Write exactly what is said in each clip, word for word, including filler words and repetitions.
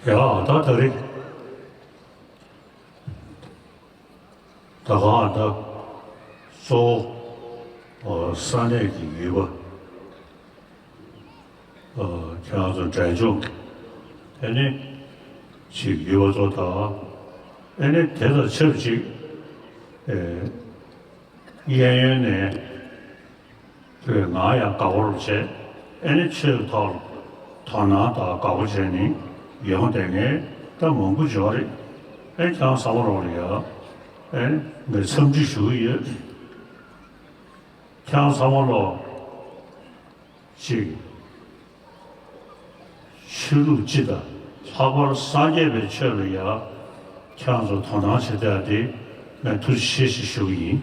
ཡ། ད་ད་རེས་ད་ག་ད་གཙོ་བོ་ས་གནས་ཀྱི་ཡུལ་པ། ཨ། ཁྱེད་རང་ཚོ་འབྲས་ལྗོངས་ཀྱི་ཨ་ནི་ཅིག་ཡུལ་པ་ཚོ་དང་། ཨ་ནི་དེ་དང་ཆབས་ཅིག་ཨེ་གཡས་གཡོན་ནས་ཁྱོད་ང་ཡང་དགའ་པོ་བྱས། ཨ་ནི་ཆོས་ཐོག་ལ་དོ་སྣང་དང་དགའ་པོ་བྱས་ནས་ཡོང་བསྡད་མཁན་ད་མང་པོ་ཡོད་རེད། ཨ་ཁྱེད་རང་ཚང་མ་ལོག་ལ་ཡ་ཨ་ནི་ངས་འཚམས་འདྲི་ཞུ་གི་ཡོད། ཁྱེད་རང་ཚང་མ་ལོག་གཅིག་ཆོས་ལུགས་སྤྱི་དང་ལྷག་པར་སངས་རྒྱས་པའི་ཆོས་ལ་ཡང་ཁྱེད་རང་ཚོ་དོ་སྣང་བྱེད་བསྡད་དེ་ངས་ཐུགས་རྗེ་ཆེ་ཞེས་ཞུ་གི་ཡིན།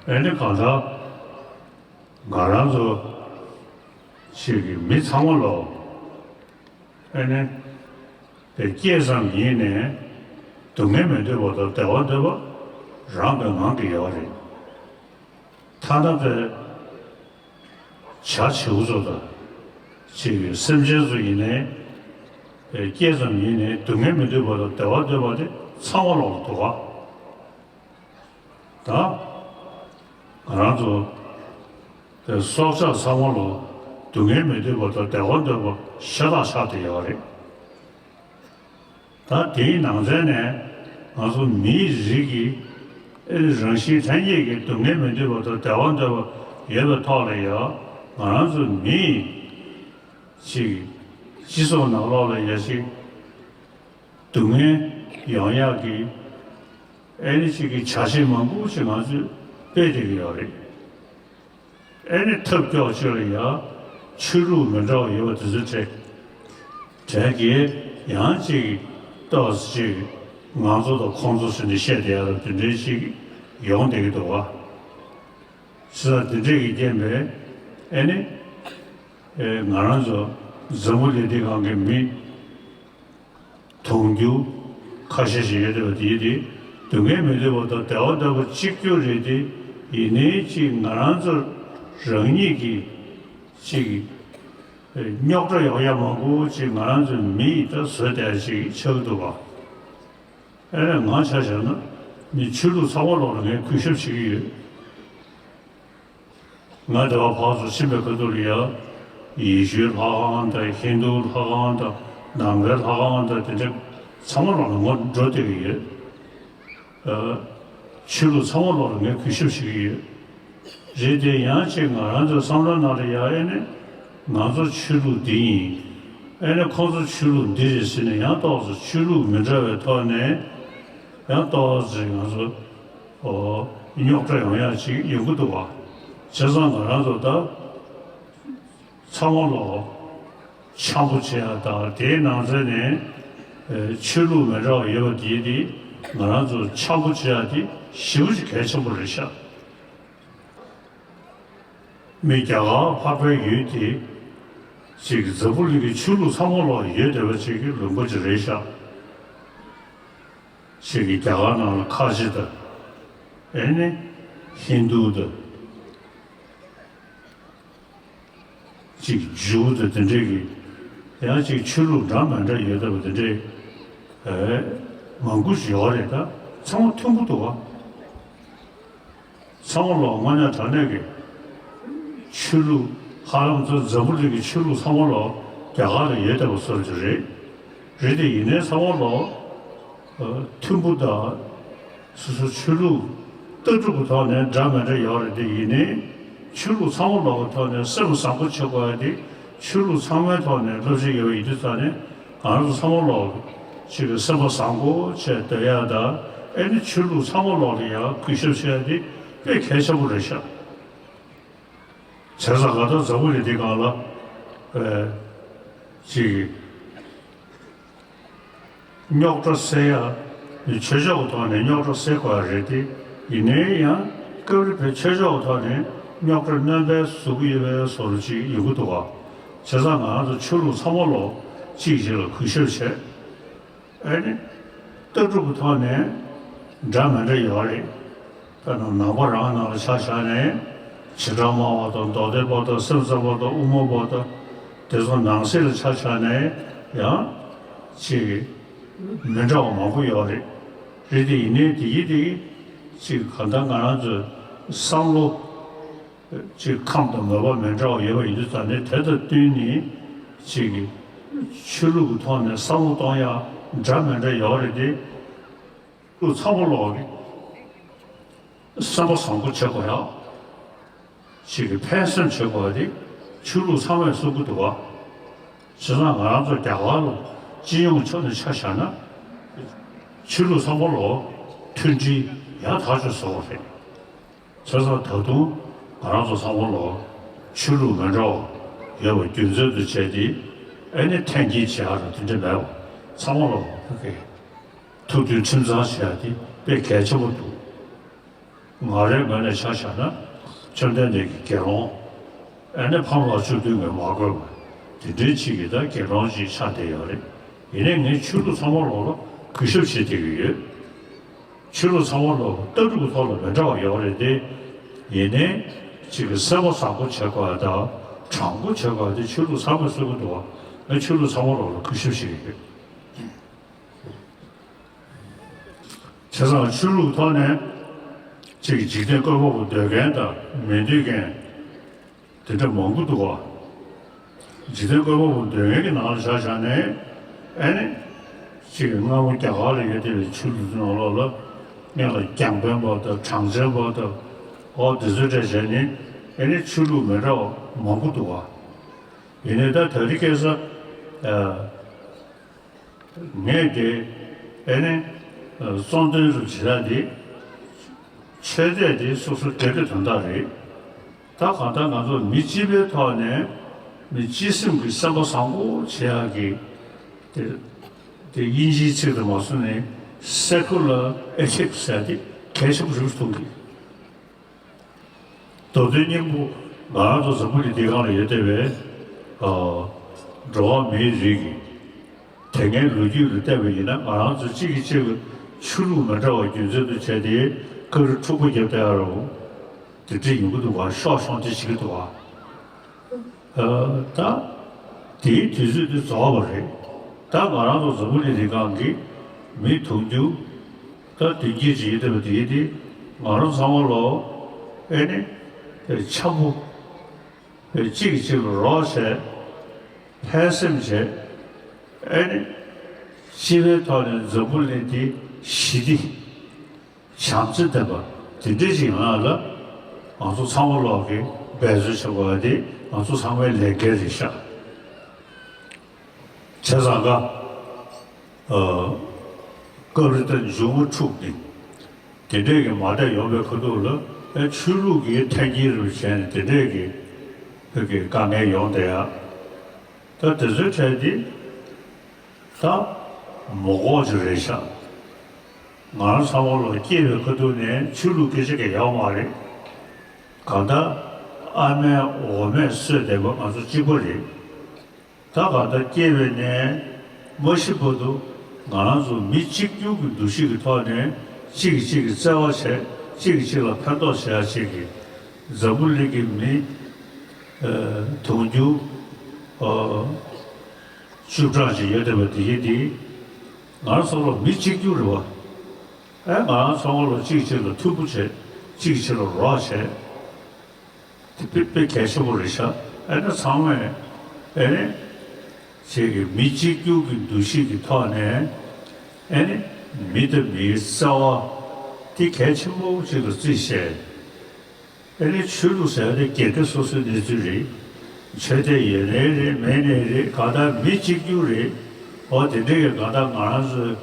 ཨ་ནི་གང་ལྟར་ང་རང་ཚོ་ཞིག་གི་མི་ཚང་མ་ལོ། ཨ་ནི་དེ་སྐྱེས་ཙམ་ཡིན་ནས་སྡུག་བསྔལ་མི་འདོད་པ་དང་བདེ་བ་འདོད་པ་རང་གི་ངང་གིས་ཡོད་རེད། ཐ་ན་པའི་བྱ་བྱིའུ་ཚོ་དང་ཅིག་སེམས་ཅན་ཚོ་ཡིན་ནའི་དེ་སྐྱེས་ཙམ་ཡིན་ནས་སྡུག་བསྔལ་མི་འདོད་པ་དང་བདེ་བ་འདོད་པ་དེ་ཚང་མ་ལོག་ལ་འདུག་ག་ད་ང་རང་ཚོ་དེ་སྲོག་ཆགས་ཚང་མ་ལོ་སྡུག་བསྔལ་མི་འདོད་པ་དང་བདེ་བ་འདོད་པ་ཤ་སྟག་ཆགས་བསྡད་ཡོད་རེད། ད་དེའི་ནང་ཚན་ནས་ང་ཚོ་མིའི་རིགས་ཀྱི་ཨེ་རང་བཞིན་ཐ་སྙད་ཀྱི་སྡུག་བསྔལ་མི་འདོད་པ་དང་བདེ་བ་འདོད་པ་ཡོད་པའི་ཐོག་ལ་ཡང་ང་རང་ཚོ་མིའི་ཅིག་སྤྱི་ཚོགས་ནང་ལོགས་ལ་ཡ་ཞིག་སྡུག་བསྔལ་ཡོང་ཡག་གི་ཨེ་ནི་ཅིག་གི་བྱ་བྱེད་མང་པོ་ཞིག་ང་ཚོས་སྤེལ་བསྡད་ཀྱི་ཡོད་རེད། ཨེ་ནི་ཐབས་སྐྱོ་ཆོས་ལ་ཡང་ཆོས་ལུགས་མི་འདྲ་བ་ཡོད་པ་དེ་ཚོའི་གྲས་གྲས་ཀྱིས་ཡང་ཅིག་ཏོག་ཙམ་ཅིག་ང་ཚོ་དང་ཁོང་ཚོ་ཟེར་ནས་བཤད་བསྡད་ཡ་ལ་དེ་འདྲའི་ཅིག་ཡོང་བསྡད་ཀྱི་འདུག་བ། བྱས་ཙང་དེ་འདྲས་ཀྱི་རྐྱེན་པས་ཨེ་ནི་ཨེ་ང་རང་ཚོ་འཛམ་བུ་གླིང་འདི་སྒང་གི་མི་མཐོང་རྒྱུ་ཁ་ཤས་ཤིག་ཡོད་བསྡད་པ་དེ་དེ་སྡུག་བསྔལ་མི་འདོད་པ་དང་བདེ་བ་འདོད་པ་གཅིག་གྱུར་རེད་དེ། ཡིན་ནའི་ཅིག་ང་རང་ཚོ་རང་ཉིད་ཀྱི་ཅིག་རྙོག་དྲ་ཡོང་ཡ་མང་པོ་ཅིག་ང་རང་ཚོའི་མི་ཡིས་ད་བཟོས་བསྡད་ཅིག་ཆགས་ཀྱི་འདུག་བ། ཨེ་ནས་ང་ཆ་བཞག་ན་མི་ཆོས་ལུགས་ཚང་མ་ལོག་ལ་ངས་གུས་ཞབས་བྱེད་ཀྱི་ཡོད། ང་དེ་བ་ཕར་ཚུར་ཕྱིན་པའི་ཁ་ཐུག་ལ་ཡ། ཡེ་ཤུའི་ལྷ་ཁང་དང་ཧིན་དུའི་ལྷ་ཁང་དང་ནང་པའི་ལྷ་ཁང་དང་དེ་འདྲ་ཚང་མ་ལོག་ལ་ངོ་འགྲོ་བསྡད་ཀྱི་ཡོད། ཨ། ཆོས་ལུགས་ཚང་མ་ལོག་ལ་ངས་གུས་ཞབས་ཞུ་གི་ཡོད། རེད་དེ་ཡང་ཅིག་ང་རང་ཚོའི་བསམ་བློའི་ནང་ལ་ཡ་ཨེ་ནི་ང་ཚོ་ཆོས་ལུགས་འདི་ཡིན། ཨེ་ནི་ཁོང་ཚོ་ཆོས་ལུགས་འདི་རེད་ཟེར་ནས་ཡང་ཏོག་ཙམ་ཆོས་ལུགས་མི་འདྲ་བའི་ཐོག་ནས་ཡང་ཏོག་ཙམ་ང་ཚོ་ཨོ་རྙོག་དྲ་ཡོང་ཡ་ཅིག་ཡོང་གི་འདུག་བ། བྱས་ཙང་ང་རང་ཚོ་ད་ཚང་མ་ལོག་འཆམ་པོ་བྱེད་ཡ་དང་དེའི་ནང་ཚན་ནས་ཨེ་ཆོས་ལུགས་མི་འདྲ་བ་ཡོད་པ་དེ་དེ་ང་རང་ཚོ་འཆམ་པོ་བྱེད་ཡ་དེ་ཞེ་པོ་ཅིག་གལ་ཆེན་པོ་རེད་ཤག་མི་རྒྱ་གར་འཕགས་པའི་ཡུལ་དེ་ཅིག་འཛམ་བུ་གླིང་གི་ཆོས་ལུགས་ཚང་མ་ལོག་ཡོད་བསྡད་པ་ཅིག་གི་ལུང་པ་ཅིག་རེད་ཤག་ཅིག་གི་རྒྱ་གར་ནང་ལ་ཁ་ཆེ་དང་ཨེ་ནི་ཧིན་དུ་དང་། ཅིག་ཇུའུ་དང་དེ་འདྲས་ཀྱི་ཡང་ཅིག་ཆོས་ལུགས་འདྲ་མི་འདྲ་ཡོད་བསྡད་པ་དེ་འདྲས་ཨེ་མང་པོ་ཞིག་ཡོད་རེད། ད་ཚང་མ་མཐུན་པོ་འདུག་ག་ཚང་མ་ལོག་དངོས་གནས་དྲང་གནས་ཀྱི་ཆོས་ལུགས་ཧ་ལམ་ཚོ་འཛམ་བུ་གླིང་གི་ཆོས་ལུགས་ཚང་མ་ལོག་རྒྱ་གར་ལ་ཡོད་བསྡད་པ་བཟོ་འདྲ་རེད། རེད་དེ་ཡིན་ནའི་ཚང་མ་ལོག་མཐུན་པོ་དང་། སོ་སོ་ཆོས་ལུགས་ལྟ་གྲུབ་ཀྱི་ཐོག་ནས་འདྲ་མི་འདྲ་ཡོད་རེད་དེ་ཡིན་ནའི། ཆོས་ལུགས་ཚང་མ་ལོག་གི་ཐོག་ནས་སེམས་བཟང་པོ་བྱེད་དགོས་ཡ་དེ། ཆོས་ལུགས་ཚང་མའི་ཐོག་ནས་བསླབ་བྱ་ཡོད་པ་ཡིན་དུས་ཙང་ནས་ང་རང་ཚོ་ཚང་མ་ལོག་ཅིག་གི་སེམས་པ་བཟང་པོ་བྱས་སྡོད་ཡ་དང་། ཨེ་ནི་ཆོས་ལུགས་ཚང་མ་ལོག་ལ་ཡང་གུས་ཞབས་བྱེད་ཡ་དེ་དཔེ་གལ་ཆེན་པོ་རེད་ཤག་བྱས་ཙང་ང་ད་འཛམ་བུ་གླིང་འདི་སྒང་ལ་ཨེ་ཅིག་རྙོག་དྲ་སེལ་ཡ། ཆོས་ཕྱོགས་ཀྱི་ཐོག་ནས་རྙོག་དྲ་སེལ་དགོས་ཡ་རེད་དེ། ཡིན་ནའི་ཡང་སྐབས་རེ་བོད་ཆོས་ཕྱོགས་ཀྱི་ཐོག་ནས་རྙོག་དྲ་སྣོན་པ་བཟོ་གི་ཡོད་པའི་བཟོ་འདྲ་ཅིག་ཡོང་གི་འདུག་ག་བྱས་ཙང་ང་རང་ཚོ་ཆོས་ལུགས་ཚང་མ་ལོག་གཅིག་གཅིག་ལ་གུས་ཞབས་བྱས། ཨེ་ནི། ལྟ་གྲུབ་ཀྱི་ཐོག་ནས་འདྲ་མི་འདྲ་ཡོད་རེད། ད་ནང་ནང་པ་རང་ནང་ལ་ཆ་བཞག་ནས་བྱེ་བྲག་སྨྲ་བ་དང་མདོ་སྡེ་པ་དང་སེམས་ཙམ་པ་དང་དབུ་མ་པ་དང་དེ་ཚོ་ནང་གསེས་ལ་ཆ་བཞག་ནས་ཡང་ཅིག་མི་འདྲ་བ་མང་པོ་ཡོད་རེད། རེད་དེ་ཡིན་ནའི་དེ་ཡིན་དེ་ཅིག་གང་ལྟར་ང་རང་ཚོའི་བསམ་བློ་ཅིག་ཁམས་དང་མོས་པ་མི་འདྲ་བ་ཡོད་པ་ཡིན་དུས་ཙང་ནས་དེ་དང་བསྟུན་ནས་ཅིག་ཆོས་ལུགས་ཀྱི་ཐོག་ནས་བསམ་བློ་གཏོང་ཡ་འདྲ་མི་འདྲ་ཡོད་རེད་དེ། ལུགས་ཚང་མ་ལོག་གི་སེམས་པ་བཟང་པོ་བྱེད་དགོས་ཡ། ཞིག་གི་ཕན་སེམས་བྱེད་དགོས་ཡ་དེ་ཆོས་ལུགས་ཚང་མས་གསུང་གི་འདུག་བ། བྱས་ཙང་ང་རང་ཚོ་རྒྱ་གར་ལ་སྤྱི་ཡོངས་ཕྱོགས་ནས་ཆ་བཞག་ན། ཆོས་ལུགས་ཚང་མ་ལོག་མཐུན་སྒྲིལ་ཡག་ཐག་ཆོད་བཟོ་བ་རེད། བྱས་ཙང་ད་དུང་ང་རང་ཚོ་ཚང་མ་ལོག་ཆོས་ལུགས་མི་འདྲ་བ་ཡོད་པ་རྒྱུ་མཚན་དུ་བྱས་ཏེ། ཨེ་ནི་འཐེན་འཁྱེར་བྱེད་ཡ་ར་དེ་འདྲ་མེད་པ་ཚང་མ་ལོག་ཕ་གི་ཐུགས་མཐུན་ཁྲིམས་གཙང་བྱེད་ཡ་དེ་དཔེ་གལ་ཆེན་པོ་འདུག་ང་རའི་ངོས་ནས་ཆ་བཞག་ན་བཅོམ་ལྡན་འདས་ཀྱི་དགེ་སློང་། ཨེ་ནི་ཕམ་ལགས་བཅུ་བདུན་གྱིས་མ་གོས་པ་དེ་འདྲའི་ཅིག་གི་ད་དགེ་སློང་ཅིག་ཆགས་བསྡད་ཡོད་རེད། ཡིན་ནའི་ངས་ཆོས་ལུགས་ཚང་མ་ལོག་ལ་གུས་ཞབས་བྱེད་བསྡད་ཀྱི་ཡོད། ཆོས་ལུགས་ཚང་མ་ལོག་ལྟ་གྲུབ་ཀྱི་ཐོག་ལ་མི་འདྲ་བ་ཡོད་རེད་དེ། ཡིན་ནའི་ཅིག་གི་སེམས་པ་བཟང་པོ་བྱེད་དགོས་ཡ་དང་དྲང་པོ་བྱེད་དགོས་ཡ་དེ་ཆོས་ལུགས་ཚང་མས་གསུང་གི་འདུག་བ། ངས་ཆོས་ལུགས་ཚང་མ་ལོག་ལ་གུས་ཞབས་བྱེད་ཀྱི་ཡོད། བྱས་ཙང་ཆོས་ལུགས་ཐོག་ནས་ཅིག་འཇིག་རྟེན་བཀོད་པ་པོ་འདོད་མཁན་དང་མི་འདོད་མཁན་དེ་འདྲ་མང་པོ་འདུག་ག་འཇིག་རྟེན་བཀོད་པ་པོ་འདོད་མཁན་གྱི་ནང་ལ་ཆ་བཞག་ནས་ཨེ་ནི་ཅིག་སྔ་མོ་རྒྱ་གར་ལ་ཡོད་བསྡད་པའི་ཆོས་ལུགས་ནང་ལོགས་ལ་སྔོན་ལ་རྒྱང་འཕེན་པ་དང་གྲངས་ཅན་པ་དང་འོ་དེ་ཚོའི་གྲས་བྱས་ནས་ཨེ་ནི་ཆོས་ལུགས་མི་འདྲ་བ་མང་པོ་འདུག་ག་ཡིན་ནའི་ད་ད་རེས་ཁ་སང་ཨ། ངས་དེ་ཨེ་ནི་གཙོ་འདོན་རུ་བྱེད་ཡ་དེ་ཆོས་དད་དེ་སོ་སོ་སྒེར་གྱི་དོན་དག་རེད། ད་གང་ལྟར་ང་ཚོ་མི་གཅིག་པའི་ཐོག་ནས་མི་གཅིག་སེམས་ཀྱི་སེམས་པ་བཟང་པོ་བྱེད་ཡ་གི་དེ་དེ་དབྱིན་ཇིའི་ཚིག་དུ་མ་སོང་ནས་secular ethics ཟེར་ཡ་དེ་གལ་ཆེན་པོ་རེད་མཐོང་གི། མདོ་དོན་སྙིང་པོ་ང་རང་ཚོ་འཛམ་བུ་གླིང་འདིའི་སྒང་ལ་ཡོད་བསྡད་པའི་ཨ་འགྲོ་བ་མིའི་རིགས་ཀྱི་དེ་སྔའི་ལོ་རྒྱུས་ལ་བལྟས་པ་ཡིན་ན་ང་རང་ཚོ་གཅིག་གིས་གཅིག་ལ་ཆོས་ལུགས་མི་འདྲ་བ་རྒྱུ་མཚན་དུ་བྱས་ཏེ་བཀའ་རུ་འཁྲུག་པ་བརྒྱབ་བསྡད་ཡ་རོ། དེ་འདྲ་ཡོང་གི་འདུག་བ། ཤོག་ཤོག་འདི་བྱེད་ཀྱི་འདུག་བ། ཨ་ད་དེའི་དུས་ཚོད་དེ་རྫོགས་པ་རེད། ད་ང་རང་ཚོ་འཛམ་བུ་གླིང་འདིའི་སྒང་གི་མི་དུང་ཕྱུར་ད་བདུན་བརྒྱད་ཅིག་ཡོད་བསྡད་པ་དེ་དེ་ང་རང་ཚང་མ་ལོ་ཨེ་ནི་འཆམ་པོ་གཅིག་གིས་གཅིག་ལ་རོགས་བྱས། ཕན་སེམས་བྱས། ཨེ་ནི་སྤྱི་པའི་ཐོག་ནས་འཛམ་བུ་གླིང་འདི་ཞི་བདེ། བྱམས་བརྩེ་ལྡན་པ་དེ་འདྲ་ཞིག་ཡོང་ཡ་ལ་ང་ཚོ་ཚང་མ་ལོག་གི་འབད་རྩོལ་བྱེད་དགོས་པ་དེ་ང་ཚོ་ཚང་མའི་ལས་འགན་རེད་ཤག་བྱས་ཙང་ཀ་ཨ། སྐབས་རེ་ད་མཇུག་མ་འཁྲུགས་ཏེ་དེ་འདྲས་ཀྱི་མ་བསྡད་ཡོང་བའི་ཁ་ཐུག་ལ་ཨེ་ཆོས་ལུགས་ཀྱི་འཐེན་འཁྱེར་རུ་བྱས་ནས་དེ་འདྲས་ཀྱི་བོད་ཀྱི་དཀའ་ངལ་ཡོང་བསྡད་ཡ། ད་དེ་ཚོའི་གྲས་འདི་ད་མོ་གོག་ཅིག་རེད་ཤག་ང་རང་ཚང་མ་ལོ་སྐྱེས་པའི་ཁ་ཐུག་ནས་ཆོས་ལུགས་སྐད་ཆ་གང་ཡང་ཡོད་མ་རེད། གང་ལྟར་ཨ་མའི་འོ་མས་གསོས་བསྡད་པ་ང་ཚོ་གཅིག་པ་རེད། ད་གང་ལྟར་སྐྱེས་པ་ནས་མ་ཤི་བར་དུ་ང་རང་ཚོ་མི་གཅིག་གྱུར་གྱི་འདུ་ཤེས་ཀྱི་ཐོག་ནས་གཅིག་གིས་གཅིག་གི་བརྩེ་བ་བྱས། གཅིག་གིས་གཅིག་ལ་ཕན་ཐོགས་བྱེད་ཡ་ཅིག་གི་འཛམ་བུ་གླིང་གི་མི་ཨ། དུང་ཕྱུར་ཨ། བཅུ་གྲངས་ཅིག་ཡོད་བསྡད་པ་དེ་གི་དེ་ང་རང་ཚོ་ལ་མི་གཅིག་གྱུར་རེད་བ། ཨེ་ང་རང་ཚང་མ་ལོ་གཅིག་གཅིག་ལ་མཐུན་པོ་བྱེད། གཅིག་གཅིག་ལ་རོགས་བྱེད། དེ་དཔེ་དཔེ་གལ་ཆེན་པོ་རེད་ཤག་ཨེ་ན་ཚང་མས་ཨེ་ནི་ཅིག་གི་མི་གཅིག་གྱུར་གྱི་འདུ་ཤེས་ཀྱི་ཐོག་ནས་ཨེ་ནི་མི་དང་མིའི་བརྩེ་བ་དེ་གལ་ཆེན་པོ་ཅིག་ལ་བརྩིས་བྱས། ཨེ་ནི་ཆོས་ལུགས་ཟེར་བ་དེ་སྒེར་གྱི་སོ་སོའི་གནས་ཚུལ་རེད། ཆོས་དད་ཡོད་ནའི་རེད། མེད་ནའི་རེད། གང་ལྟར་མི་གཅིག་གྱུར་རེད། འོ་དེ་འདྲ་གི་གང་ལྟར་ང་རང་ཚོས་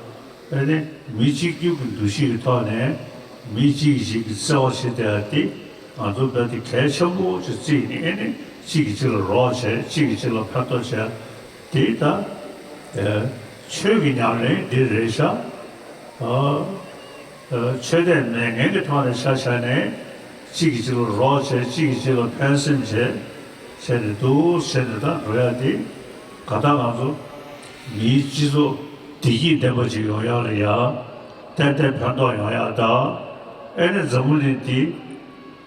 ཨེ་ནི་མི་གཅིག་གྱུར་གྱི་འདུ་ཤེས་ཀྱི་ཐོག་ནས་མི་གཅིག་གིས་གཅིག་གི་བརྩེ་བ་བྱེད་བསྡད་ཡ་དེ་ང་ཚོ་རྦད་དེ་གལ་ཆེན་པོ་ཅིག་བརྩིས་ནས་ཨེ་ནི་གཅིག་གིས་གཅིག་ལ་རོགས་བྱས། གཅིག་གིས་གཅིག་ལ་ཕན་ཐོགས་བྱས། དེ་ད་ཨེ་ཆོས་ཀྱི་ཉམས་ལེན་འདི་རེད་ཤག་ཨ། ཆོས་དད་མེད་མཁན་གྱི་ཐོག་ནས་ཆ་བཞག་ནས་གཅིག་གིས་གཅིག་ལ་རོགས་བྱས། གཅིག་གིས་གཅིག་ལ་ཕན་སེམས་བྱས་བྱས་ནས་འདུག་བྱས་ནས་ད་འགྲོ་ཡ་དེ་ག་ད་ང་ཚོ་མིའི་སྤྱི་ཚོགས་བདེ་སྐྱིད་ལྡན་པ་ཅིག་ཡོང་ཡ་ལ་ཡ་ཏན་ཏན་ཕན་ཐོགས་ཡོང་ཡ་ད་ཨེ་ནི་འཛམ་བུ་གླིང་འདི་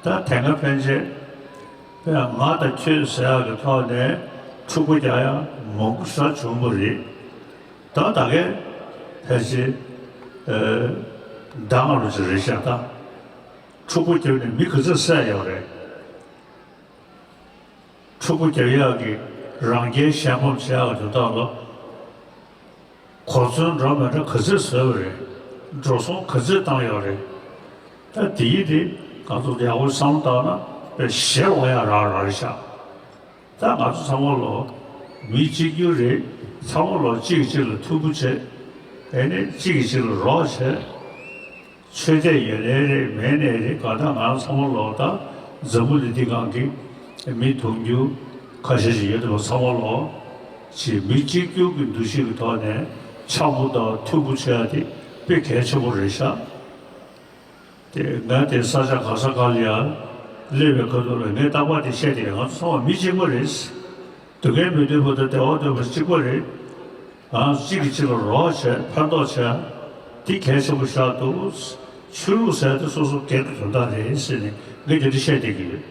ད་དེ་སྔ་ཕན་ཆད་ང་དང་ཁྱོད་ཟེར་ཡ་གི་ཐོག་ནས་འཁྲུག་པ་རྒྱག་ཡ་མང་པོ་ཞེ་དྲག་བྱུང་བ་རེད། ད་ད་གའི་ཕལ་ཆེར་ཟླ་ལྔ་ལོ་ཅིག་རེད་ཤག་ད་འཁྲུག་པ་བརྒྱབ་ནས་མི་ག་ཚོད་བསད་ཡོད་རེད། འཁྲུག་པ་རྒྱག་ཡག་གི་རང་རྐྱའི་ཞལ་འབམ་བྱེད་ཡག་གི་དོན་དག་ལ་གོ་མཚོན་འདྲ་མི་འདྲ་ག་ཚོད་བཟོས་པ་རེད། འགྲོ་སོང་ག་ཚོད་བཏང་ཡོད་རེད། ད་དེ་ཡིན་དེ་ང་ཚོ་ཡག་པོ་བསམ་བློ་བཏང་ན་དཔེ་ཞེ་པོ་ཡག་རང་རང་རེད་ཤག་ད་ང་ཚོ་ཚང་མ་ལོ་མི་གཅིག་གྱུར་རེད། ཚང་མ་ལོ་གཅིག་གིས་གཅིག་ལ་མཐུན་པོ་བྱེད། ཨེ་ནས་གཅིག་གིས་གཅིག་ལ་རོགས་བྱེད། ཆོས་དད་ཡོད་ནའི་རེད། མེད་ནའི་རེད། གང་ལྟར་ང་ཚང་མ་ལོ་ད་འཛམ་བུ་གླིང་འདི་སྒང་གི་མི་དུང་ཕྱུར་ཁ་ཤས་ཤིག་ཡོད་དེ་བ་ཚང་མ་ལོ་ཅིག་མི་གཅིག་གྱུར་གྱི་འདུ་ཤེས་ཀྱི་ཐོག་ནས་འཆམ་པོ་དང་མཐུན་པོ་བྱེད་ཡ་དེ་དཔེ་གལ་ཆེན་པོ་རེད་ཤག་དེ་ང་དེ་ས་ཆ་ག་ས་ག་ལ་ཡ་སླེབས་པའི་ཁ་ཐུག་ལ་ངས་རྟག་པར་དེ་བཤད་དེ་ང་ཚོ་ཚང་མ་མི་གཅིག་པ་རེད། སྡུག་བསྔལ་མི་འདོད་པ་དང་བདེ་བ་འདོད་པ་གཅིག་པ་རེད། ང་གཅིག་གིས་གཅིག་ལ་རོགས་བྱས་ཕན་ཐོགས་བྱས་དེ་གལ་ཆེན་པོ་ཞིག་འདུག་ཆོས་ལུགས་ཟེར་དེ་སོ་སོ་སྒེར་གྱི་དོན་དག་རེད་ཟེར་ནས་ངས་དེ་འདྲ་བཤད་བསྡད་ཀྱི་ཡོད།